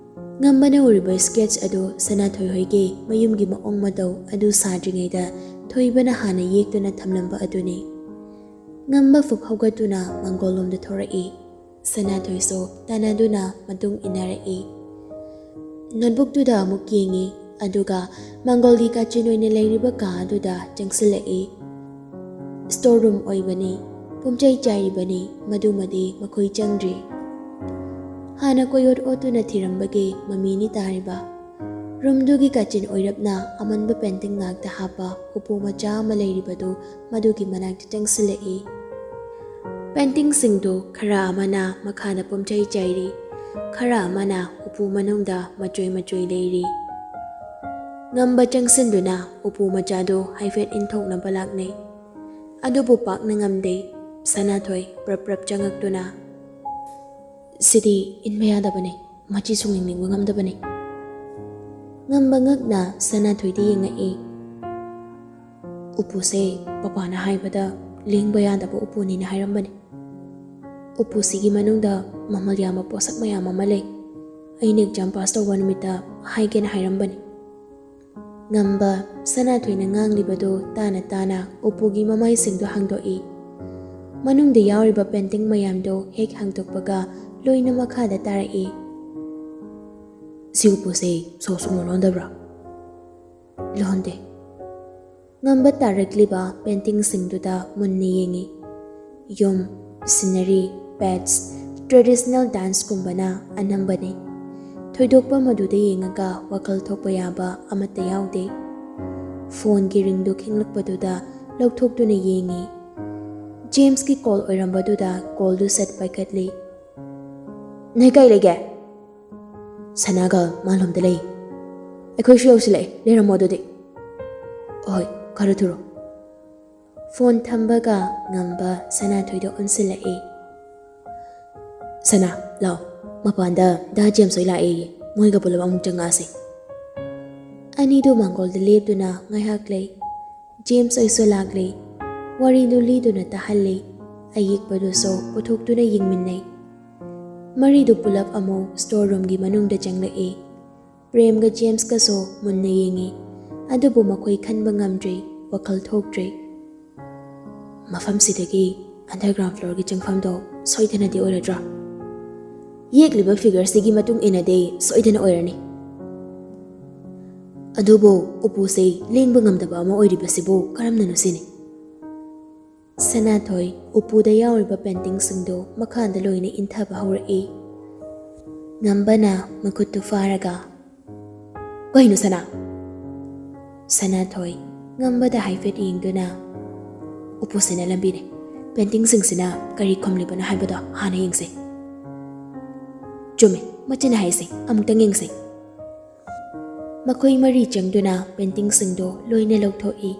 ꯉꯝꯕꯅ ꯎꯔꯤꯕ ꯁ꯭ꯀꯦꯠꯁ ꯑꯗꯨ ꯁꯅꯥꯊꯣꯏ ꯍꯣꯏꯒꯤ ꯃꯌꯨꯝꯒꯤ ꯃꯑꯣꯡ ꯃꯇꯧ ꯑꯗꯨ ꯁꯥꯗ꯭ꯔꯤꯉꯩꯗ ꯊꯣꯏꯕꯅ ꯍꯥꯟꯅ ꯌꯦꯛꯇꯨꯅ ꯊꯝꯂꯝꯕ ꯑꯗꯨꯅꯤ꯫ ꯉꯝꯕ ꯐꯨꯛ ꯍꯧꯒꯠꯇꯨꯅ ꯃꯥꯡꯒꯣꯜꯂꯣꯝꯗ ꯊꯣꯔꯛꯏ꯫ ꯁꯅꯥꯊꯣꯏꯁꯨ ꯇꯥꯟꯅꯗꯨꯅ ꯃꯇꯨꯡ ꯏꯟꯅꯔꯛꯏ꯫ ꯅꯣꯠꯕꯨꯛꯇꯨꯗ ꯑꯃꯨꯛ ꯌꯦꯡꯉꯤ, ꯑꯗꯨꯒ ꯃꯥꯡꯒꯣꯜꯒꯤ ꯀꯥꯆꯤꯟ ꯑꯣꯏꯅ ꯂꯩꯔꯤꯕ ꯀꯥ ꯑꯗꯨꯗ ꯆꯪꯁꯤꯜꯂꯛꯏ꯫ ꯁ꯭ꯇꯣꯔ ꯔꯨꯝ ꯑꯣꯏꯕꯅꯤ꯫ ꯄꯨꯝꯆꯩ ꯆꯥꯏꯔꯤꯕꯅꯤ, ꯃꯗꯨꯃꯗꯤ ꯃꯈꯣꯏ ꯆꯪꯗ꯭ꯔꯤ꯫ ꯍꯥꯟꯅ ꯀꯣꯏꯑꯣꯠ ꯑꯣꯠꯇꯨꯅ ꯊꯤꯔꯝꯕꯒꯤ ꯃꯃꯤꯅꯤ ꯇꯥꯔꯤꯕ꯫ ꯔꯨꯝꯗꯨꯒꯤ ꯀꯥꯆꯤꯟ ꯑꯣꯏꯔꯞꯅ ꯑꯃꯟꯕ ꯄꯦꯟꯇꯤꯡ ꯉꯥꯛꯇ ꯍꯥꯞꯄ ꯎꯄꯨ ꯃꯆꯥ ꯑꯃ ꯂꯩꯔꯤꯕꯗꯨ ꯃꯗꯨꯒꯤ ꯃꯅꯥꯛꯇ ꯆꯪꯁꯤꯜꯂꯛꯏ꯫ ꯄꯦꯟꯇꯤꯡꯁꯤꯡꯗꯨ ꯈꯔ ꯑꯃꯅ ꯃꯈꯥꯗ ꯄꯨꯝꯆꯩ ꯆꯥꯏꯔꯤ, ꯈꯔ ꯑꯃꯅ ꯎꯄꯨ ꯃꯅꯨꯡꯗ ꯃꯆꯣꯏ ꯃꯆꯣꯏ ꯂꯩꯔꯤ꯫ ꯉꯝꯕ ꯆꯪꯁꯤꯟꯗꯨꯅ ꯎꯄꯨ ꯃꯆꯥꯗꯨ ꯍꯥꯏꯐꯦꯠ ꯏꯟꯊꯣꯛꯅꯕ ꯂꯥꯛꯅꯩ꯫ ꯑꯗꯨꯕꯨ ꯄꯥꯛꯅ ꯉꯝꯗꯦ꯫ ꯁꯅꯥꯊꯣꯏ ꯄ꯭ꯔꯞ ꯄ꯭ꯔꯞ ꯆꯪꯉꯛꯇꯨꯅ, "ꯁꯤꯗꯤ ꯏꯟꯕ ꯌꯥꯗꯕꯅꯤ, ꯃꯆꯤ ꯁꯨꯡꯅꯤꯡ ꯅꯤꯡꯕ ꯉꯝꯗꯕꯅꯤ꯫" ꯉꯝꯕ ꯉꯛꯅ ꯁꯅꯥꯊꯣꯏꯗ ꯌꯦꯡꯉꯛꯏ꯫ "ꯎꯄꯨꯁꯦ ꯄꯄꯥꯅ ꯍꯥꯏꯕꯗ ꯂꯦꯡꯕ ꯌꯥꯗꯕ ꯎꯄꯨꯅꯤꯅ ꯍꯥꯏꯔꯝꯕꯅꯤ꯫ ꯎꯄꯨꯁꯤꯒꯤ ꯃꯅꯨꯡꯗ ꯃꯃꯜ ꯌꯥꯝꯕ ꯄꯣꯠꯁꯛ ꯃꯌꯥꯝ ꯑꯃ ꯂꯩ꯫ ꯑꯩꯅ ꯑꯦꯛꯖꯥꯝ ꯄꯥꯁ ꯇꯧꯕ ꯅꯨꯃꯤꯠꯇ ꯍꯥꯏꯒꯦꯅ ꯍꯥꯏꯔꯝꯕꯅꯤ꯫" ꯉꯝꯕ ꯁꯅꯥꯊꯣꯏꯅ ꯉꯥꯡꯂꯤꯕꯗꯨ ꯇꯥꯅ ꯇꯥꯅ ꯎꯄꯨꯒꯤ ꯃꯃꯥꯏꯁꯤꯡꯗꯨ ꯍꯥꯡꯗꯣꯛꯏ꯫ ꯃꯅꯨꯡꯗ ꯌꯥꯎꯔꯤꯕ ꯄꯦꯟꯇꯤꯡ ꯃꯌꯥꯝꯗꯨ ꯍꯦꯛ ꯍꯥꯡꯗꯣꯛꯄꯒ ꯂꯣꯏꯅ ꯃꯈꯥꯗ ꯇꯥꯔꯛꯏ꯫ "ꯁꯤ ꯎꯄꯨꯁꯦ ꯁꯣ ꯁꯨꯡꯂꯣꯟ ꯂꯣꯟꯗꯕ꯭ꯔꯥ?" "ꯂꯣꯟꯗꯦ꯫" ꯉꯝꯕ ꯇꯥꯔꯛꯂꯤꯕ ꯄꯦꯟꯇꯤꯡꯁꯤꯡꯗꯨꯗ ꯃꯨꯟꯅ ꯌꯦꯡꯉꯤ꯫ ꯌꯨꯝ, ꯁꯤꯅꯔꯤ, ꯄꯦꯠꯁ, ꯇ꯭ꯔꯦꯗꯤꯁꯅꯦꯜ ꯗꯥꯟꯁꯀꯨꯝꯕꯅ ꯑꯅꯝꯕꯅꯤ꯫ ꯊꯣꯏꯗꯣꯛꯄ ꯃꯗꯨꯗ ꯌꯦꯡꯉꯒ ꯋꯥꯈꯜ ꯊꯣꯛꯄ ꯌꯥꯕ ꯑꯃꯠꯇ ꯌꯥꯎꯗꯦ꯫ ꯐꯣꯟꯒꯤ ꯔꯤꯡꯗꯨ ꯈꯤꯡꯂꯛꯄꯗꯨꯗ ꯂꯧꯊꯣꯛꯇꯨꯅ ꯌꯦꯡꯉꯤ꯫ ꯖꯦꯝꯁꯀꯤ ꯀꯣꯜ ꯑꯣꯏꯔꯝꯕꯗꯨꯗ ꯀꯣꯜꯗꯨ ꯁꯠ ꯄꯥꯏꯈꯠꯂꯤ꯫ "ꯅꯣꯏ ꯀꯥꯏ ꯂꯩꯒꯦ?" "ꯁꯅꯥꯒ ꯃꯥꯂꯣꯝꯗ ꯂꯩ꯫" "ꯑꯩꯈꯣꯏꯁꯨ ꯌꯧꯁꯤꯜꯂꯛꯑꯦ, ꯂꯩꯔꯝꯃꯣ ꯑꯗꯨꯗꯤ꯫" "ꯍꯣꯏ, ꯈꯔ ꯊꯨꯔꯣ꯫" ꯐꯣꯟ ꯊꯝꯕꯒ ꯉꯝꯕ ꯁꯅꯥꯊꯣꯏꯗ ꯑꯣꯟꯁꯤꯜꯂꯛꯏ꯫ "ꯁꯅꯥ, ꯂꯥꯎ, ꯃꯄꯥꯟꯗ ꯗꯥ ꯖꯦꯝꯁ ꯍꯣꯏ ꯂꯥꯛꯑꯦꯌꯦ, ꯃꯣꯏꯒ ꯄꯨꯂꯞ ꯑꯃꯨꯛ ꯆꯪꯉꯛꯑꯁꯤ꯫" ꯑꯅꯤꯗꯨ ꯃꯥꯡꯒꯣꯜꯗ ꯂꯦꯞꯇꯨꯅ ꯉꯥꯏꯍꯥꯛ ꯂꯩ꯫ ꯖꯦꯝꯁ ꯍꯣꯏꯁꯨ ꯂꯥꯛꯂꯤ꯫ ꯋꯥꯔꯤꯗꯨ ꯂꯤꯗꯨꯅ ꯇꯥꯍꯜꯂꯤ꯫ ꯑꯌꯦꯛꯄꯗꯨꯁꯨ ꯄꯨꯊꯣꯛꯇꯨꯅ ꯌꯦꯡꯃꯤꯟꯅꯩ꯫ ꯃꯔꯤꯗꯨ ꯄꯨꯂꯞ ꯑꯃꯨꯛ ꯁ꯭ꯇꯣꯔ ꯔꯨꯝꯒꯤ ꯃꯅꯨꯡꯗ ꯆꯪꯂꯛꯏ꯫ ꯄ꯭ꯔꯦꯝꯒ ꯖꯦꯝꯁꯀꯁꯨ ꯃꯨꯟꯅ ꯌꯦꯡꯉꯤ, ꯑꯗꯨꯕꯨ ꯃꯈꯣꯏ ꯈꯟꯕ ꯉꯝꯗ꯭ꯔꯤ, ꯋꯥꯈꯜ ꯊꯣꯛꯇ꯭ꯔꯤ꯫ "ꯃꯐꯝꯁꯤꯗꯒꯤ ꯑꯟꯗꯔꯒ꯭ꯔꯥꯎꯟ ꯐ꯭ꯂꯣꯔꯒꯤ ꯆꯪꯐꯝꯗꯣ ꯁꯣꯏꯗꯅꯗꯤ ꯑꯣꯏꯔꯗ꯭ꯔꯥ? ꯌꯦꯛꯂꯤꯕ ꯐꯤꯒꯔꯁꯤꯒꯤ ꯃꯇꯨꯡ ꯏꯟꯅꯗꯤ ꯁꯣꯏꯗꯅ ꯑꯣꯏꯔꯅꯤ꯫ ꯑꯗꯨꯕꯨ ꯎꯄꯨꯁꯦ ꯂꯦꯡꯕ ꯉꯝꯗꯕ ꯑꯃ ꯑꯣꯏꯔꯤꯕꯁꯤꯕꯨ ꯀꯔꯝꯅꯅꯣ ꯁꯤꯅꯤ?" ꯁꯅꯥꯊꯣꯏ ꯎꯄꯨꯗ ꯌꯥꯎꯔꯤꯕ ꯄꯦꯟꯇꯤꯡꯁꯤꯡꯗꯨ ꯃꯈꯥꯗ ꯂꯣꯏꯅ ꯏꯟꯊꯕ ꯍꯧꯔꯛꯏ꯫ ꯉꯝꯕꯅ ꯃꯈꯨꯠꯇꯨ ꯐꯥꯔꯒ, "ꯀꯩꯅꯣ ꯁꯅꯥ?" ꯁꯅꯥꯊꯣꯏ ꯉꯝꯕꯗ ꯍꯥꯏꯐꯦꯠ ꯌꯦꯡꯗꯨꯅ, "ꯎꯄꯨꯁꯤꯅ ꯂꯝꯕꯤꯅꯦ, ꯄꯦꯟꯇꯤꯡꯁꯤꯡꯁꯤꯅ ꯀꯔꯤ ꯈꯨꯝꯂꯤꯕꯅꯣ ꯍꯥꯏꯕꯗꯣ ꯍꯥꯟꯅ ꯌꯦꯡꯁꯦ꯫ ꯆꯨꯝꯃꯦ, ꯃꯆꯤꯟꯅ ꯍꯥꯏꯁꯦ, ꯑꯃꯨꯛꯇꯪ ꯌꯦꯡꯁꯦ꯫" ꯃꯈꯣꯏ ꯃꯔꯤ ꯆꯪꯗꯨꯅ ꯄꯦꯟꯇꯤꯡꯁꯤꯡꯗꯣ ꯂꯣꯏꯅ ꯂꯧꯊꯣꯛꯏ꯫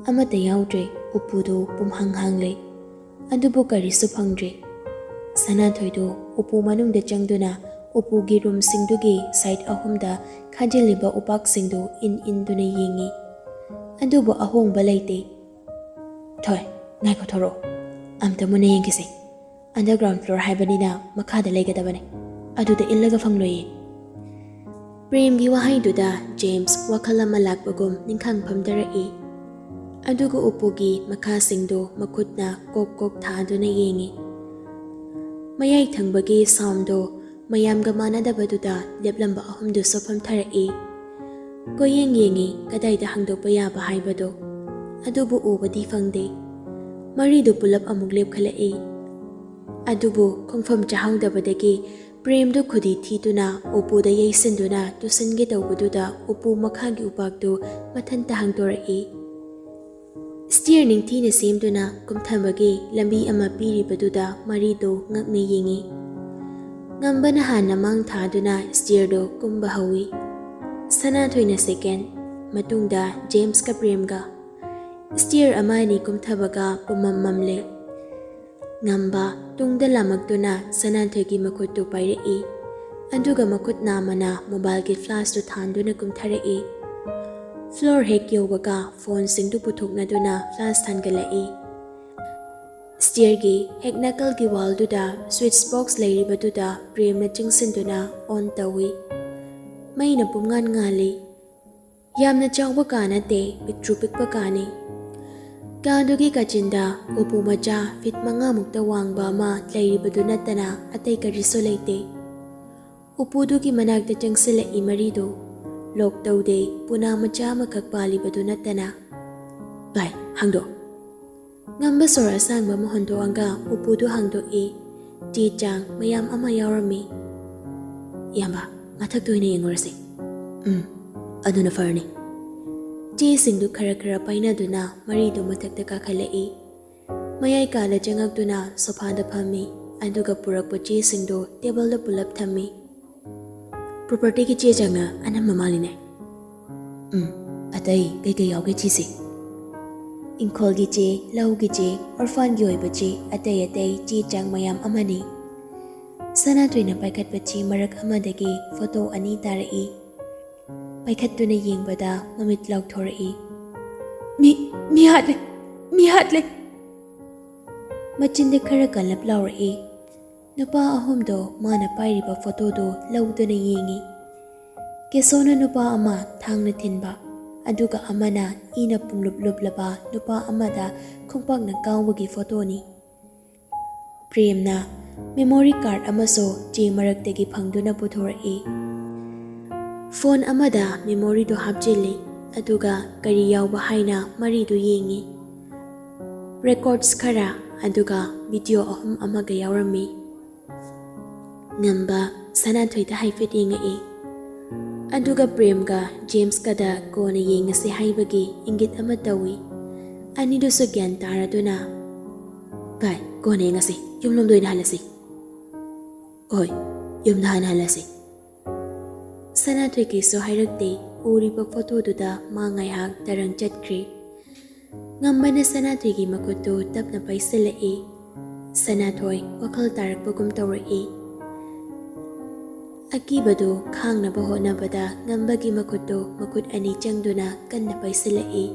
ꯑꯃꯠꯇ ꯌꯥꯎꯗ꯭ꯔꯦ, ꯎꯄꯨꯗꯨ ꯄꯨꯝꯍꯥꯡ ꯍꯥꯡꯂꯦ꯫ ꯑꯗꯨꯕꯨ ꯀꯔꯤꯁꯨ ꯐꯪꯗ꯭ꯔꯦ꯫ ꯁꯅꯥꯊꯣꯏꯗꯨ ꯎꯄꯨ ꯃꯅꯨꯡꯗ ꯆꯪꯗꯨꯅ ꯎꯄꯨꯒꯤ ꯔꯨꯝꯁꯤꯡꯗꯨꯒꯤ ꯁꯥꯏꯠ ꯑꯍꯨꯝꯗ ꯈꯥꯖꯤꯜꯂꯤꯕ ꯎꯄꯥꯛꯁꯤꯡꯗꯨ ꯏꯟ ꯏꯟꯗꯨꯅ ꯌꯦꯡꯉꯤ꯫ ꯑꯗꯨꯕꯨ ꯑꯍꯣꯡꯕ ꯂꯩꯇꯦ꯫ "ꯊꯣꯏ, ꯉꯥꯏꯈꯣ, ꯊꯣꯔꯛꯑꯣ꯫ ꯑꯝꯇ ꯃꯨꯟꯅ ꯌꯦꯡꯈꯤꯁꯦ꯫ ꯑꯟꯗꯔꯒ꯭ꯔꯥꯎꯟ ꯐ꯭ꯂꯣꯔ ꯍꯥꯏꯕꯅꯤꯅ ꯃꯈꯥꯗ ꯂꯩꯒꯗꯕꯅꯦ꯫ ꯑꯗꯨꯗ ꯏꯜꯂꯒ ꯐꯪꯂꯣꯏꯌꯦ꯫" ꯄ꯭ꯔꯦꯝꯒꯤ ꯋꯥꯍꯩꯗꯨꯗ ꯖꯦꯝꯁ ꯋꯥꯈꯜ ꯑꯃ ꯂꯥꯛꯄꯒꯨꯝ ꯅꯤꯡꯈꯥꯡ ꯐꯝꯊꯔꯛꯏ꯫ ꯑꯗꯨꯒ ꯎꯄꯨꯒꯤ ꯃꯈꯥꯁꯤꯡꯗꯨ ꯃꯈꯨꯠꯅ ꯀꯣꯛ ꯀꯣꯛ ꯊꯥꯗꯨꯅ ꯌꯦꯡꯉꯤ꯫ ꯃꯌꯥꯏ ꯊꯪꯕꯒꯤ ꯁꯥꯎꯟꯗꯣ ꯃꯌꯥꯝꯒ ꯃꯥꯟꯅꯗꯕꯗꯨꯗ ꯂꯦꯞꯂꯝꯕ ꯑꯍꯨꯝꯗꯨꯁꯨ ꯐꯝꯊꯔꯛꯏ꯫ ꯀꯣꯏꯌꯦꯡ ꯌꯦꯡꯉꯤ, ꯀꯗꯥꯏꯗ ꯍꯥꯡꯗꯣꯛꯄ ꯌꯥꯕ ꯍꯥꯏꯕꯗꯣ꯫ ꯑꯗꯨꯕꯨ ꯎꯕꯗꯤ ꯐꯪꯗꯦ꯫ ꯃꯔꯤꯗꯨ ꯄꯨꯂꯞ ꯑꯃꯨꯛ ꯂꯦꯞꯈꯠꯂꯛꯏ꯫ ꯑꯗꯨꯕꯨ ꯈꯣꯡꯐꯝ ꯆꯥꯍꯧꯗꯕꯗꯒꯤ ꯄ꯭ꯔꯦꯝꯗꯨ ꯈꯨꯗꯤ ꯊꯤꯗꯨꯅ ꯎꯄꯨꯗ ꯌꯩꯁꯤꯟꯗꯨꯅ ꯇꯨꯁꯟꯒꯦ ꯇꯧꯕꯗꯨꯗ ꯎꯄꯨ ꯃꯈꯥꯒꯤ ꯎꯄꯥꯛꯇꯨ ꯃꯊꯟꯇ ꯍꯥꯡꯗꯣꯔꯛꯏ꯫ ꯁ꯭ꯇꯤꯌꯔ ꯅꯤꯡꯊꯤꯅ ꯁꯦꯝꯗꯨꯅ ꯀꯨꯝꯊꯕꯒꯤ ꯂꯝꯕꯤ ꯑꯃ ꯄꯤꯔꯤꯕꯗꯨꯗ ꯃꯔꯤꯗꯨ ꯉꯛꯅ ꯌꯦꯡꯉꯤ꯫ ꯉꯝꯕꯅ ꯍꯥꯟꯅ ꯃꯥꯡ ꯊꯥꯗꯨꯅ ꯁ꯭ꯇꯤꯌꯔꯗꯨ ꯀꯨꯝꯕ ꯍꯧꯏ꯫ ꯁꯅꯥꯊꯣꯏꯅ ꯁꯦꯀꯦꯟ, ꯃꯇꯨꯡꯗ ꯖꯦꯝꯁꯀ ꯄ꯭ꯔꯦꯝꯒ꯫ ꯁ꯭ꯇꯤꯌꯔ ꯑꯃ ꯑꯅꯤ ꯀꯨꯝꯊꯕꯒ ꯄꯨꯝꯃꯝ ꯃꯝꯂꯦ꯫ ꯉꯝꯕ ꯇꯨꯡꯗ ꯂꯥꯃꯛꯇꯨꯅ ꯁꯅꯥꯊꯣꯏꯒꯤ ꯃꯈꯨꯠꯇꯨ ꯄꯥꯏꯔꯛꯏ꯫ ꯑꯗꯨꯒ ꯃꯈꯨꯠ ꯅꯥꯝꯃꯅ ꯃꯣꯕꯥꯏꯜꯒꯤ ꯐ꯭ꯂꯥꯁꯇꯨ ꯊꯥꯟꯗꯨꯅ ꯀꯨꯝꯊꯔꯛꯏ꯫ ꯐ꯭ꯂꯣꯔ ꯍꯦꯛ ꯌꯧꯕꯒ ꯐꯣꯟꯁꯤꯡꯗꯨ ꯄꯨꯊꯣꯛꯅꯗꯨꯅ ꯐ꯭ꯂꯥꯁ ꯊꯥꯟꯒꯠꯂꯛꯏ꯫ ꯁ꯭ꯇꯤꯌꯔꯒꯤ ꯍꯦꯛ ꯅꯥꯀꯜꯒꯤ ꯋꯥꯜꯗꯨꯗ ꯁ꯭ꯋꯤꯠꯆ ꯕꯣꯛꯁ ꯂꯩꯔꯤꯕꯗꯨꯗ ꯄ꯭ꯔꯦꯝꯅ ꯆꯪꯁꯤꯟꯗꯨꯅ ꯑꯣꯟ ꯇꯧꯏ꯫ ꯃꯩꯅ ꯄꯨꯝꯉꯥꯟ ꯉꯥꯜꯂꯤ꯫ ꯌꯥꯝꯅ ꯆꯥꯎꯕ ꯀꯥ ꯅꯠꯇꯦ, ꯄꯤꯛꯇ꯭ꯔꯨ ꯄꯤꯛꯄ ꯀꯥꯅꯤ꯫ ꯀꯥꯗꯨꯒꯤ ꯀꯥꯆꯤꯟꯗ ꯎꯄꯨ ꯃꯆꯥ ꯐꯤꯠ ꯃꯉꯥꯃꯨꯛꯇ ꯋꯥꯡꯕ ꯑꯃ ꯂꯩꯔꯤꯕꯗꯨ ꯅꯠꯇꯅ ꯑꯇꯩ ꯀꯔꯤꯁꯨ ꯂꯩꯇꯦ꯫ ꯎꯄꯨꯗꯨꯒꯤ ꯃꯅꯥꯛꯇ ꯆꯪꯁꯤꯜꯂꯛꯏ ꯃꯔꯤꯗꯨ꯫ ꯂꯣꯛ ꯇꯧꯗꯦ, ꯄꯨꯅꯥ ꯃꯆꯥ ꯑꯃꯈꯛ ꯄꯥꯜꯂꯤꯕꯗꯨ ꯅꯠꯇꯅ꯫ "ꯚꯥꯏ, ꯍꯥꯡꯗꯣꯛ꯫" ꯉꯝꯕ ꯁꯣꯔ ꯑꯁꯥꯡꯕ ꯑꯃ ꯍꯣꯟꯗꯣꯛꯑꯒ ꯎꯄꯨꯗꯨ ꯍꯥꯡꯗꯣꯛꯏ꯫ ꯆꯦ ꯆꯥꯡ ꯃꯌꯥꯝ ꯑꯃ ꯌꯥꯎꯔꯝꯃꯤ꯫ "ꯏꯌꯥꯝꯕ, ꯃꯊꯛꯇ ꯑꯣꯏꯅ ꯌꯦꯡꯉꯨꯔꯁꯤ꯫" "ꯎꯝ, ꯑꯗꯨꯅ ꯐꯔꯅꯤ꯫" ꯆꯦꯁꯤꯡꯗꯨ ꯈꯔ ꯈꯔ ꯄꯥꯏꯅꯗꯨꯅ ꯃꯔꯤꯗꯨ ꯃꯊꯛꯇ ꯀꯥꯈꯠꯂꯛꯏ꯫ ꯃꯌꯥꯏ ꯀꯥꯗ ꯆꯪꯉꯛꯇꯨꯅ ꯁꯣꯐꯥꯗ ꯐꯝꯃꯤ, ꯑꯗꯨꯒ ꯄꯨꯔꯛꯄ ꯆꯦꯁꯤꯡꯗꯨ ꯇꯦꯕꯜꯗ ꯄꯨꯂꯞ ꯊꯝꯃꯤ꯫ "ꯄ꯭ꯔꯣꯄꯔꯇꯤꯒꯤ ꯆꯦ ꯆꯥꯡꯅ ꯑꯅꯝꯕ ꯃꯥꯜꯂꯤꯅꯦ꯫" "ꯎꯝ, ꯑꯇꯩ ꯀꯩꯀꯩ ꯌꯥꯎꯒꯦ ꯊꯤꯁꯤ꯫" "ꯏꯪꯈꯣꯜꯒꯤ ꯆꯦ, ꯂꯧꯒꯤ ꯆꯦ, ꯑꯣꯔꯐꯥꯟꯒꯤ ꯑꯣꯏꯕ ꯆꯦ, ꯑꯇꯩ ꯑꯇꯩ ꯆꯦ ꯆꯥꯡ ꯃꯌꯥꯝ ꯑꯃꯅꯤ꯫" ꯁꯅꯥꯊꯣꯏꯅ ꯄꯥꯏꯈꯠꯄ ꯆꯦ ꯃꯔꯛ ꯑꯃꯗꯒꯤ ꯐꯣꯇꯣ ꯑꯅꯤ ꯇꯥꯔꯛꯏ꯫ ꯄꯥꯏꯈꯠꯇꯨꯅ ꯌꯦꯡꯕꯗ ꯃꯃꯤꯠ ꯂꯥꯎꯊꯣꯔꯛꯏ꯫ "ꯃꯤ, ꯃꯤ ꯍꯥꯠꯂꯦ! ꯃꯤ ꯍꯥꯠꯂꯦ!" ꯃꯆꯤꯟꯗ ꯈꯔ ꯀꯜꯂꯞ ꯂꯥꯎꯔꯛꯏ꯫ ꯅꯨꯄꯥ ꯑꯍꯨꯝꯗꯣ ꯃꯥꯅ ꯄꯥꯏꯔꯤꯕ ꯐꯣꯇꯣꯗꯨ ꯂꯧꯗꯨꯅ ꯌꯦꯡꯉꯤ꯫ ꯀꯦꯁꯣꯅ ꯅꯨꯄꯥ ꯑꯃ ꯊꯥꯡꯅ ꯊꯤꯟꯕ, ꯑꯗꯨꯒ ꯑꯃꯅ ꯏꯅ ꯄꯨꯡꯂꯨꯞ ꯂꯨꯞꯂꯕ ꯅꯨꯄꯥ ꯑꯃꯗ ꯈꯣꯡꯄꯥꯛꯅ ꯀꯥꯎꯕꯒꯤ ꯐꯣꯇꯣꯅꯤ꯫ ꯄ꯭ꯔꯦꯝꯅ ꯃꯦꯃꯣꯔꯤ ꯀꯥꯔꯗ ꯑꯃꯁꯨ ꯆꯦ ꯃꯔꯛꯇꯒꯤ ꯐꯪꯗꯨꯅ ꯄꯨꯊꯣꯔꯛꯏ꯫ ꯐꯣꯟ ꯑꯃꯗ ꯃꯦꯃꯣꯔꯤꯗꯨ ꯍꯥꯞꯆꯤꯜꯂꯤ, ꯑꯗꯨꯒ ꯀꯔꯤ ꯌꯥꯎꯕ ꯍꯥꯏꯅ ꯃꯔꯤꯗꯨ ꯌꯦꯡꯉꯤ꯫ ꯔꯦꯀꯣꯔꯗꯁ ꯈꯔ, ꯑꯗꯨꯒ ꯚꯤꯗꯤꯑꯣ ꯑꯍꯨꯝ ꯑꯃꯒ ꯌꯥꯎꯔꯝꯃꯤ꯫ ꯉꯝꯕ ꯁꯅꯥꯊꯣꯏꯗ ꯍꯥꯏꯐꯦꯠ ꯌꯦꯡꯉꯛꯏ, ꯑꯗꯨꯒ ꯄ꯭ꯔꯦꯝꯒ ꯖꯦꯝꯁꯀꯗ ꯀꯣꯟꯅ ꯌꯦꯡꯉꯁꯤ ꯍꯥꯏꯕꯒꯤ ꯏꯪꯒꯤꯠ ꯑꯃ ꯇꯧꯏ꯫ ꯑꯅꯤꯗꯨꯁꯨ ꯒ꯭ꯌꯥꯟ ꯇꯥꯔꯗꯨꯅ, "ꯚꯥꯏ, ꯀꯣꯟꯅ ꯌꯦꯡꯉꯁꯤ, ꯌꯨꯝꯂꯣꯝꯗ ꯑꯣꯏꯅ ꯍꯜꯂꯁꯤ꯫" "ꯍꯣꯏ, ꯌꯨꯝꯗ ꯍꯥꯟꯅ ꯍꯜꯂꯁꯤ꯫" ꯁꯅꯥꯊꯣꯏ ꯀꯩꯁꯨ ꯍꯥꯏꯔꯛꯇꯦ꯫ ꯎꯔꯤꯕ ꯐꯣꯇꯣꯗꯨꯗ ꯃꯥ ꯉꯥꯏꯍꯥꯛ ꯇꯔꯪ ꯆꯠꯈ꯭ꯔꯦ꯫ ꯉꯝꯕꯅ ꯁꯅꯥꯊꯣꯏꯒꯤ ꯃꯈꯨꯠꯇꯨ ꯇꯞꯅ ꯄꯥꯏꯁꯤꯜꯂꯛꯏ꯫ ꯁꯅꯥꯊꯣꯏ ꯋꯥꯈꯜ ꯇꯥꯔꯛꯄꯒꯨꯝ ꯇꯧꯔꯛꯏ꯫ ꯑꯀꯤꯕꯗꯨ ꯈꯥꯡꯅꯕ ꯍꯣꯠꯅꯕꯗ ꯉꯝꯕꯒꯤ ꯃꯈꯨꯠꯇꯨ ꯃꯈꯨꯠ ꯑꯅꯤ ꯆꯪꯗꯨꯅ ꯀꯟꯅ ꯄꯥꯏꯁꯤꯜꯂꯛꯏ꯫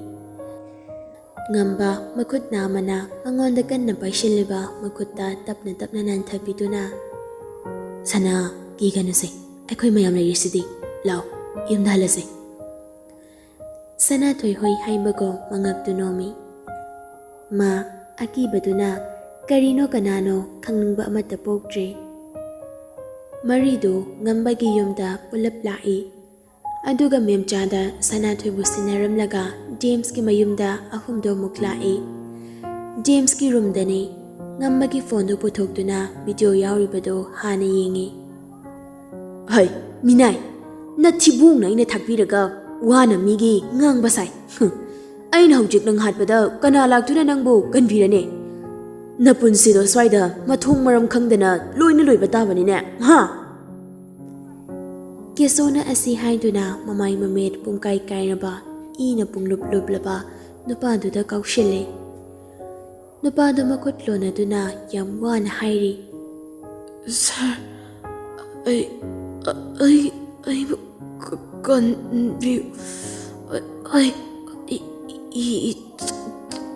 ꯉꯝꯕ ꯃꯈꯨꯠ ꯅꯥꯝꯃꯅ ꯃꯉꯣꯟꯗ ꯀꯟꯅ ꯄꯥꯏꯁꯤꯜꯂꯤꯕ ꯃꯈꯨꯠꯇ ꯇꯞꯅ ꯇꯞꯅ ꯅꯥꯟꯊꯕꯤꯗꯨꯅ, "ꯁꯅꯥ, ꯀꯤꯒꯅꯨꯁꯦ, ꯑꯩꯈꯣꯏ ꯃꯌꯥꯝ ꯂꯩꯔꯤꯁꯤꯗꯤ꯫ ꯂꯥꯎ, ꯌꯨꯝꯗ ꯍꯜꯂꯁꯦ꯫" ꯁꯅꯥꯊꯣꯏ ꯍꯣꯏ ꯍꯥꯏꯕꯒꯨꯝ ꯃꯉꯛꯇꯨ ꯅꯣꯝꯃꯤ꯫ ꯃꯥ ꯑꯀꯤꯕꯗꯨꯅ ꯀꯔꯤꯅꯣ ꯀꯅꯥꯅꯣ ꯈꯪꯅꯤꯡꯕ ꯑꯃꯠꯇ ꯄꯣꯛꯇ꯭ꯔꯦ꯫ ꯃꯔꯤꯗꯨ ꯉꯝꯕꯒꯤ ꯌꯨꯝꯗ ꯄꯨꯂꯞ ꯂꯥꯛꯏ꯫ ꯑꯗꯨꯒ ꯃꯦꯝꯆꯥꯗ ꯁꯅꯥꯊꯣꯏꯕꯨ ꯁꯤꯟꯅꯔꯝꯂꯒ ꯖꯦꯝꯁꯀꯤ ꯃꯌꯨꯝꯗ ꯑꯍꯨꯝꯗꯣ ꯑꯃꯨꯛ ꯂꯥꯛꯏ꯫ ꯖꯦꯝꯁꯀꯤ ꯔꯨꯝꯗꯅꯤ꯫ ꯉꯝꯕꯒꯤ ꯐꯣꯟꯗꯨ ꯄꯨꯊꯣꯛꯇꯨꯅ ꯚꯤꯗꯤꯑꯣ ꯌꯥꯎꯔꯤꯕꯗꯨ ꯍꯥꯟꯅ ꯌꯦꯡꯉꯤ꯫ "ꯍꯩ, ꯃꯤꯅꯥꯏ, ꯅꯊꯤꯕꯣꯡꯅ ꯑꯩꯅ ꯊꯥꯛꯄꯤꯔꯒ ꯋꯥꯅ ꯃꯤꯒꯤ ꯉꯥꯡꯕ ꯁꯥꯏ꯫ ꯍꯨꯝ, ꯑꯩꯅ ꯍꯧꯖꯤꯛ ꯅꯪ ꯍꯥꯠꯄꯗ ꯀꯅꯥ ꯂꯥꯛꯇꯨꯅ ꯅꯪꯕꯨ ꯀꯟꯕꯤꯔꯅꯤ? ꯅꯄꯨꯟꯁꯤꯗꯣ ꯁ꯭ꯋꯥꯏꯗ ꯃꯊꯣꯡ ꯃꯔꯝ ꯈꯪꯗꯅ ꯂꯣꯏꯅ ꯂꯣꯏꯕ ꯇꯥꯕꯅꯤꯅꯦ, ꯍꯥ?" ꯀꯦꯁꯣꯅ ꯑꯁꯤ ꯍꯥꯏꯗꯨꯅ ꯃꯃꯥꯏ ꯃꯃꯤꯠ ꯄꯨꯡꯀꯥꯏ ꯀꯥꯏꯔꯕ, ꯏꯅ ꯄꯨꯡꯂꯨꯞ ꯂꯨꯞꯂꯕ ꯅꯨꯄꯥꯗꯨꯗ ꯀꯥꯎꯁꯤꯜꯂꯦ꯫ ꯅꯨꯄꯥꯗꯨ ꯃꯈꯨꯠ ꯂꯣꯟꯅꯗꯨꯅ ꯌꯥꯝ ꯋꯥꯅ ꯍꯥꯏꯔꯤ꯫ "ꯁꯥꯔ, ꯑꯩ, ꯑꯩ, ꯑꯩꯕꯨ ꯀ-, ꯀꯟꯕꯤꯌꯨ꯫ ꯑꯩ, ꯏ, ꯏ, ꯏ, ꯆ-,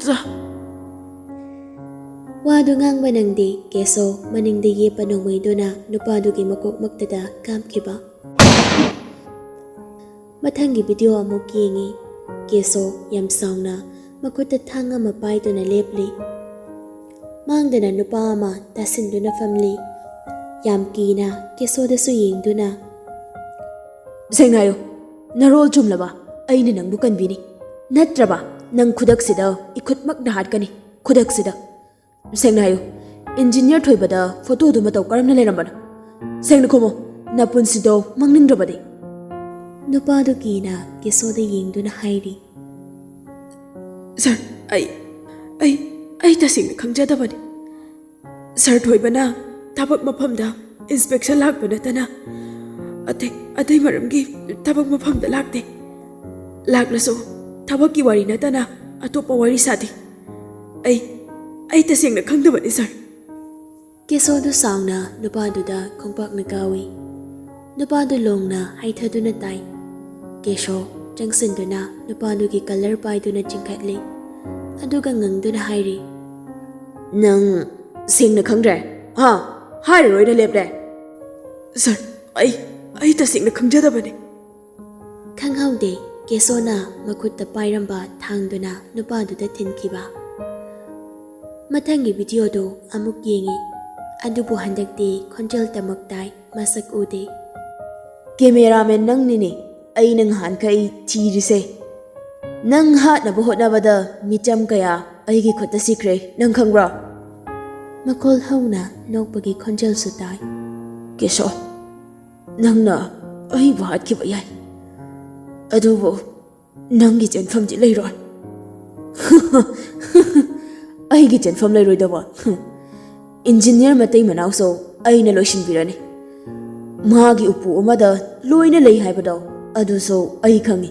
ꯆ-" ꯋꯥꯗꯨ ꯉꯥꯡꯕ ꯅꯪꯗꯦ꯫ ꯀꯦꯁꯣ ꯃꯅꯤꯡꯗ ꯌꯦꯞꯄ ꯅꯣꯡꯃꯩꯗꯨꯅ ꯅꯨꯄꯥꯗꯨꯒꯤ ꯃꯀꯣꯛꯃꯛꯇꯗ ꯀꯥꯞꯈꯤꯕ꯫ ꯃꯊꯪꯒꯤ ꯚꯤꯗꯤꯑꯣ ꯑꯃꯨꯛ ꯌꯦꯡꯉꯤ꯫ ꯀꯦꯁꯣ ꯌꯥꯝ ꯁꯥꯎꯅ ꯃꯈꯨꯠꯇ ꯊꯥꯡ ꯑꯃ ꯄꯥꯏꯗꯨꯅ ꯂꯦꯞꯂꯤ꯫ ꯃꯥꯡꯗꯅ ꯅꯨꯄꯥ ꯑꯃ ꯇꯥꯁꯤꯟꯗꯨꯅ ꯐꯝꯂꯤ꯫ ꯌꯥꯝ ꯀꯤꯅ ꯀꯦꯁꯣꯗꯁꯨ ꯌꯦꯡꯗꯨꯅ, "ꯁꯦꯡꯅ ꯍꯥꯏꯌꯨ, ꯅꯔꯣꯜ ꯆꯨꯝꯂꯕ? ꯑꯩꯅ ꯅꯪꯕꯨ ꯀꯟꯕꯤꯅꯤ꯫ ꯅꯠꯇ꯭ꯔꯕ ꯅꯪ ꯈꯨꯗꯛꯁꯤꯗ ꯏꯈꯨꯠꯃꯛꯅ ꯍꯥꯠꯀꯅꯤ꯫ ꯈꯨꯗꯛꯁꯤꯗ꯫ ꯁꯦꯡꯅ ꯍꯥꯏꯌꯨ, ꯏꯟꯖꯤꯅꯤꯌꯔ ꯊꯣꯏꯕꯗ ꯐꯣꯇꯣꯗꯨ ꯃꯇꯧ ꯀꯔꯝꯅ ꯂꯩꯔꯝꯕꯅꯣ? ꯁꯦꯡꯅ ꯈꯨꯝꯃꯨ, ꯅꯄꯨꯟꯁꯤꯗꯣ ꯃꯥꯡꯅꯤꯡꯗ꯭ꯔꯕꯗꯤ?" ꯅꯨꯄꯥꯗꯨ ꯀꯤꯅ ꯀꯦꯁꯣꯗ ꯌꯦꯡꯗꯨꯅ ꯍꯥꯏꯔꯤ꯫ "ꯁꯥꯔ, ꯑꯩ, ꯑꯩ, ꯑꯩ ꯇꯁꯦꯡꯅ ꯈꯪꯖꯗꯕꯅꯤ꯫ ꯁꯥꯔ ꯊꯣꯏꯕꯅ ꯊꯕꯛ ꯃꯐꯝꯗ ꯏꯟꯁꯄꯦꯛꯁꯟ ꯂꯥꯛꯄ ꯅꯠꯇꯅ ꯑꯇꯩ, ꯑꯇꯩ ꯃꯔꯝꯒꯤ ꯊꯕꯛ ꯃꯐꯝꯗ ꯂꯥꯛꯇꯦ꯫ ꯂꯥꯛꯂꯁꯨ ꯊꯕꯛꯀꯤ ꯋꯥꯔꯤ ꯅꯠꯇꯅ ꯑꯇꯣꯞꯄ ꯋꯥꯔꯤ ꯁꯥꯗꯦ꯫ ꯑꯩ, ꯑꯩ ꯇꯁꯦꯡꯅ ꯈꯪꯗꯕꯅꯤ, ꯁꯥꯔ꯫" ꯀꯦꯁꯣꯗꯨ ꯁꯥꯎꯅ ꯅꯨꯄꯥꯗꯨꯗ ꯈꯣꯡꯄꯥꯛꯅ ꯀꯥꯎꯏ꯫ ꯅꯨꯄꯥꯗꯨ ꯂꯣꯡꯅ ꯍꯥꯏꯊꯗꯨꯅ ꯇꯥꯏ꯫ ꯀꯦꯁꯣ ꯆꯪꯁꯤꯟꯗꯨꯅ ꯅꯨꯄꯥꯗꯨꯒꯤ ꯀꯂꯔ ꯄꯥꯏꯗꯨꯅ ꯆꯤꯡꯈꯠꯂꯤ꯫ ꯑꯗꯨꯒ ꯉꯪꯗꯨꯅ ꯍꯥꯏꯔꯤ꯫ "ꯅꯪ ꯁꯦꯡꯅ ꯈꯪꯗ꯭ꯔꯦ? ꯍꯥ? ꯍꯥꯏꯔꯔꯣꯏꯅ ꯂꯦꯞꯂꯦ?" "ꯁꯥꯔ, ꯑꯩ, ꯑꯩ ꯇꯁꯦꯡꯅ ꯈꯪꯖꯗꯕꯅꯤ꯫" ꯈꯪꯍꯧꯗꯦ, ꯀꯦꯁꯣꯅ ꯃꯈꯨꯠꯇ ꯄꯥꯏꯔꯝꯕ ꯊꯥꯡꯗꯨꯅ ꯅꯨꯄꯥꯗꯨꯗ ꯊꯤꯟꯈꯤꯕ꯫ ꯃꯊꯪꯒꯤ ꯚꯤꯗꯤꯑꯣꯗꯨ ꯑꯃꯨꯛ ꯌꯦꯡꯉꯤ, ꯑꯗꯨꯕꯨ ꯍꯟꯗꯛꯇꯤ ꯈꯣꯟꯖꯦꯜ ꯇꯃꯛ ꯇꯥꯏ, ꯃꯁꯛ ꯎꯗꯦ꯫ "ꯀꯦꯃꯦꯔꯥꯃꯦꯟ ꯅꯪꯅꯤꯅꯦ ꯑꯩꯅ ꯉꯍꯥꯟꯈꯩ ꯊꯤꯔꯤꯁꯦ꯫ ꯅꯪ ꯍꯥꯠꯅꯕ ꯍꯣꯠꯅꯕꯗ ꯃꯤꯆꯝ ꯀꯌꯥ ꯑꯩꯒꯤ ꯈꯨꯠꯇ ꯁꯤꯈ꯭ꯔꯦ, ꯅꯪ ꯈꯪꯕ꯭ꯔꯥ? ꯃꯈꯣꯜ ꯍꯧꯅ ꯅꯣꯛꯄꯒꯤ ꯈꯣꯟꯖꯦꯜꯁꯨ ꯇꯥꯏ꯫ ꯀꯦꯁꯣ, ꯅꯪꯅ ꯑꯩꯕꯨ ꯍꯥꯠꯈꯤꯕ ꯌꯥꯏ, ꯑꯗꯨꯕꯨ ꯅꯪꯒꯤ ꯆꯦꯟꯐꯝꯗꯤ ꯂꯩꯔꯣꯏ꯫ ꯑꯩꯒꯤ ꯆꯦꯟꯐꯝ ꯂꯩꯔꯣꯏꯗꯕ? ꯏꯟꯖꯤꯅꯤꯌꯔ ꯃꯇꯩ ꯃꯅꯥꯎꯁꯨ ꯑꯩꯅ ꯂꯣꯏꯁꯤꯟꯕꯤꯔꯅꯤ꯫ ꯃꯥꯒꯤ ꯎꯄꯨ ꯑꯃꯗ ꯂꯣꯏꯅ ꯂꯩ ꯍꯥꯏꯕꯗꯣ, ꯑꯗꯨꯁꯨ ꯑꯩ ꯈꯪꯏ꯫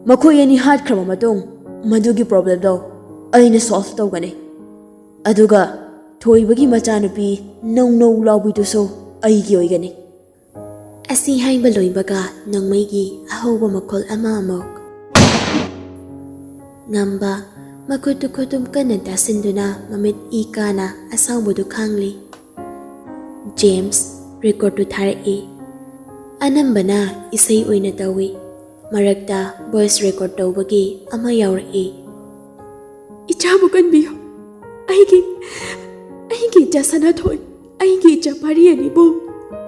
ꯃꯈꯣꯏ ꯑꯅꯤ ꯍꯥꯠꯈ꯭ꯔꯕ ꯃꯇꯨꯡ, ꯃꯗꯨꯒꯤ ꯄ꯭ꯔꯣꯕ꯭ꯂꯦꯝꯗꯣ ꯑꯩꯅ ꯁꯣꯜꯚ ꯇꯧꯒꯅꯤ꯫ ꯑꯗꯨꯒ ꯊꯣꯏꯕꯒꯤ ꯃꯆꯥꯅꯨꯄꯤ ꯅꯧ ꯅꯧ ꯂꯥꯎꯕꯤꯗꯨꯁꯨ ꯑꯩꯒꯤ ꯑꯣꯏꯒꯅꯤ꯫ ꯑꯁꯤ ꯍꯥꯏꯕ ꯂꯣꯏꯕꯒ ꯅꯣꯡꯃꯩꯒꯤ ꯑꯍꯧꯕ ꯃꯈꯣꯜ ꯑꯃ ꯑꯃꯨꯛ꯫ ꯉꯝꯕ ꯃꯈꯨꯠꯇꯨ ꯈꯨꯇꯨꯝ ꯀꯟꯅ ꯇꯥꯁꯤꯟꯗꯨꯅ ꯃꯃꯤꯠ ꯏ ꯀꯥꯅ ꯑꯁꯥꯎꯕꯗꯨ ꯈꯥꯡꯂꯤ꯫ ꯖꯦꯝꯁ ꯔꯦꯀꯣꯔꯠꯇꯨ ꯊꯥꯔꯛꯏ꯫ ꯑꯅꯝꯕꯅ ꯏꯁꯩ ꯑꯣꯏꯅ ꯇꯧꯏ꯫ ꯃꯔꯛꯇ ꯚꯣꯏꯁ ꯔꯦꯀꯣꯔꯠ ꯇꯧꯕꯒꯤ ꯑꯃ ꯌꯥꯎꯔꯛꯏ꯫ "ꯏꯆꯥꯕꯨ ꯀꯟꯕꯤꯌꯨ꯫ ꯑꯩꯒꯤ, ꯑꯩꯒꯤ ꯏꯆꯥ ꯁꯅꯥꯊꯣꯏ, ꯑꯩꯒꯤ ꯏꯆꯥ ꯄꯥꯔꯤ ꯑꯅꯤꯕꯨ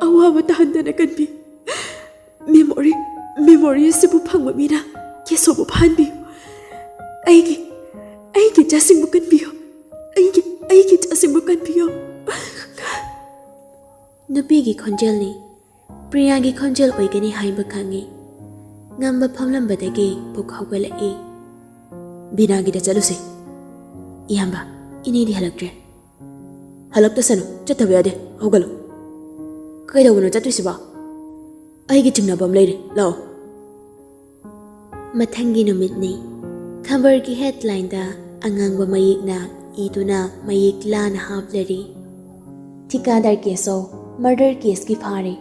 ꯑꯋꯥꯕ ꯇꯥꯍꯟꯗꯅ ꯀꯟꯕꯤꯌꯨ꯫ ꯃꯦꯃꯣꯔꯤ, ꯃꯦꯃꯣꯔꯤ ꯑꯁꯤꯕꯨ ꯐꯪꯕ ꯃꯤꯅ ꯀꯦꯁꯣꯕꯨ ꯐꯥꯍꯟꯕꯤꯌꯨ꯫ ꯑꯩꯒꯤ, ꯑꯩꯒꯤ ꯏꯆꯥꯁꯤꯡꯕꯨ ꯀꯟꯕꯤꯌꯨ꯫ ꯑꯩꯒꯤ, ꯑꯩꯒꯤ ꯏꯆꯥꯁꯤꯡꯕꯨ ꯀꯟꯕꯤꯌꯨ꯫" ꯅꯨꯄꯤꯒꯤ ꯈꯣꯟꯖꯦꯜꯅꯤ꯫ ꯄ꯭ꯔꯤꯌꯥꯒꯤ ꯈꯣꯟꯖꯦꯜ ꯑꯣꯏꯒꯅꯤ ꯍꯥꯏꯕ ꯈꯪꯏ꯫ ꯉꯝꯕ ꯐꯝꯂꯝꯕꯗꯒꯤ ꯄꯨꯛ ꯍꯧꯒꯠꯂꯛꯏ꯫ "ꯕꯤꯅꯥꯒꯤꯗ ꯆꯠꯂꯨꯁꯤ꯫ ꯏꯌꯥꯝꯕ, ꯏꯅꯦꯗꯤ ꯍꯜꯂꯛꯇ꯭ꯔꯦ꯫" "ꯍꯜꯂꯛꯇꯁꯅꯨ, ꯆꯠꯇꯕ ꯌꯥꯗꯦ꯫ ꯍꯧꯒꯠꯂꯨ꯫" "ꯀꯩꯗꯧꯕꯅꯣ ꯆꯠꯇꯣꯏꯁꯤꯕꯣ?" "ꯑꯩꯒꯤ ꯆꯤꯡꯅꯕ ꯑꯃ ꯂꯩꯔꯦ, ꯂꯥꯛꯑꯣ꯫" ꯃꯊꯪꯒꯤ ꯅꯨꯃꯤꯠꯅꯤ꯫ ꯈꯕꯔꯒꯤ ꯍꯦꯗꯂꯥꯏꯟꯗ ꯑꯉꯥꯡꯕ ꯃꯌꯦꯛꯅ ꯏꯗꯨꯅ ꯃꯌꯦꯛ ꯂꯥꯅ ꯍꯥꯞꯂꯔꯤ꯫ "ꯊꯤꯀꯥꯗꯥꯔ ꯀꯦꯁꯣ ꯃꯔꯗꯔ ꯀꯦꯁꯀꯤ ꯐꯥꯔꯦ꯫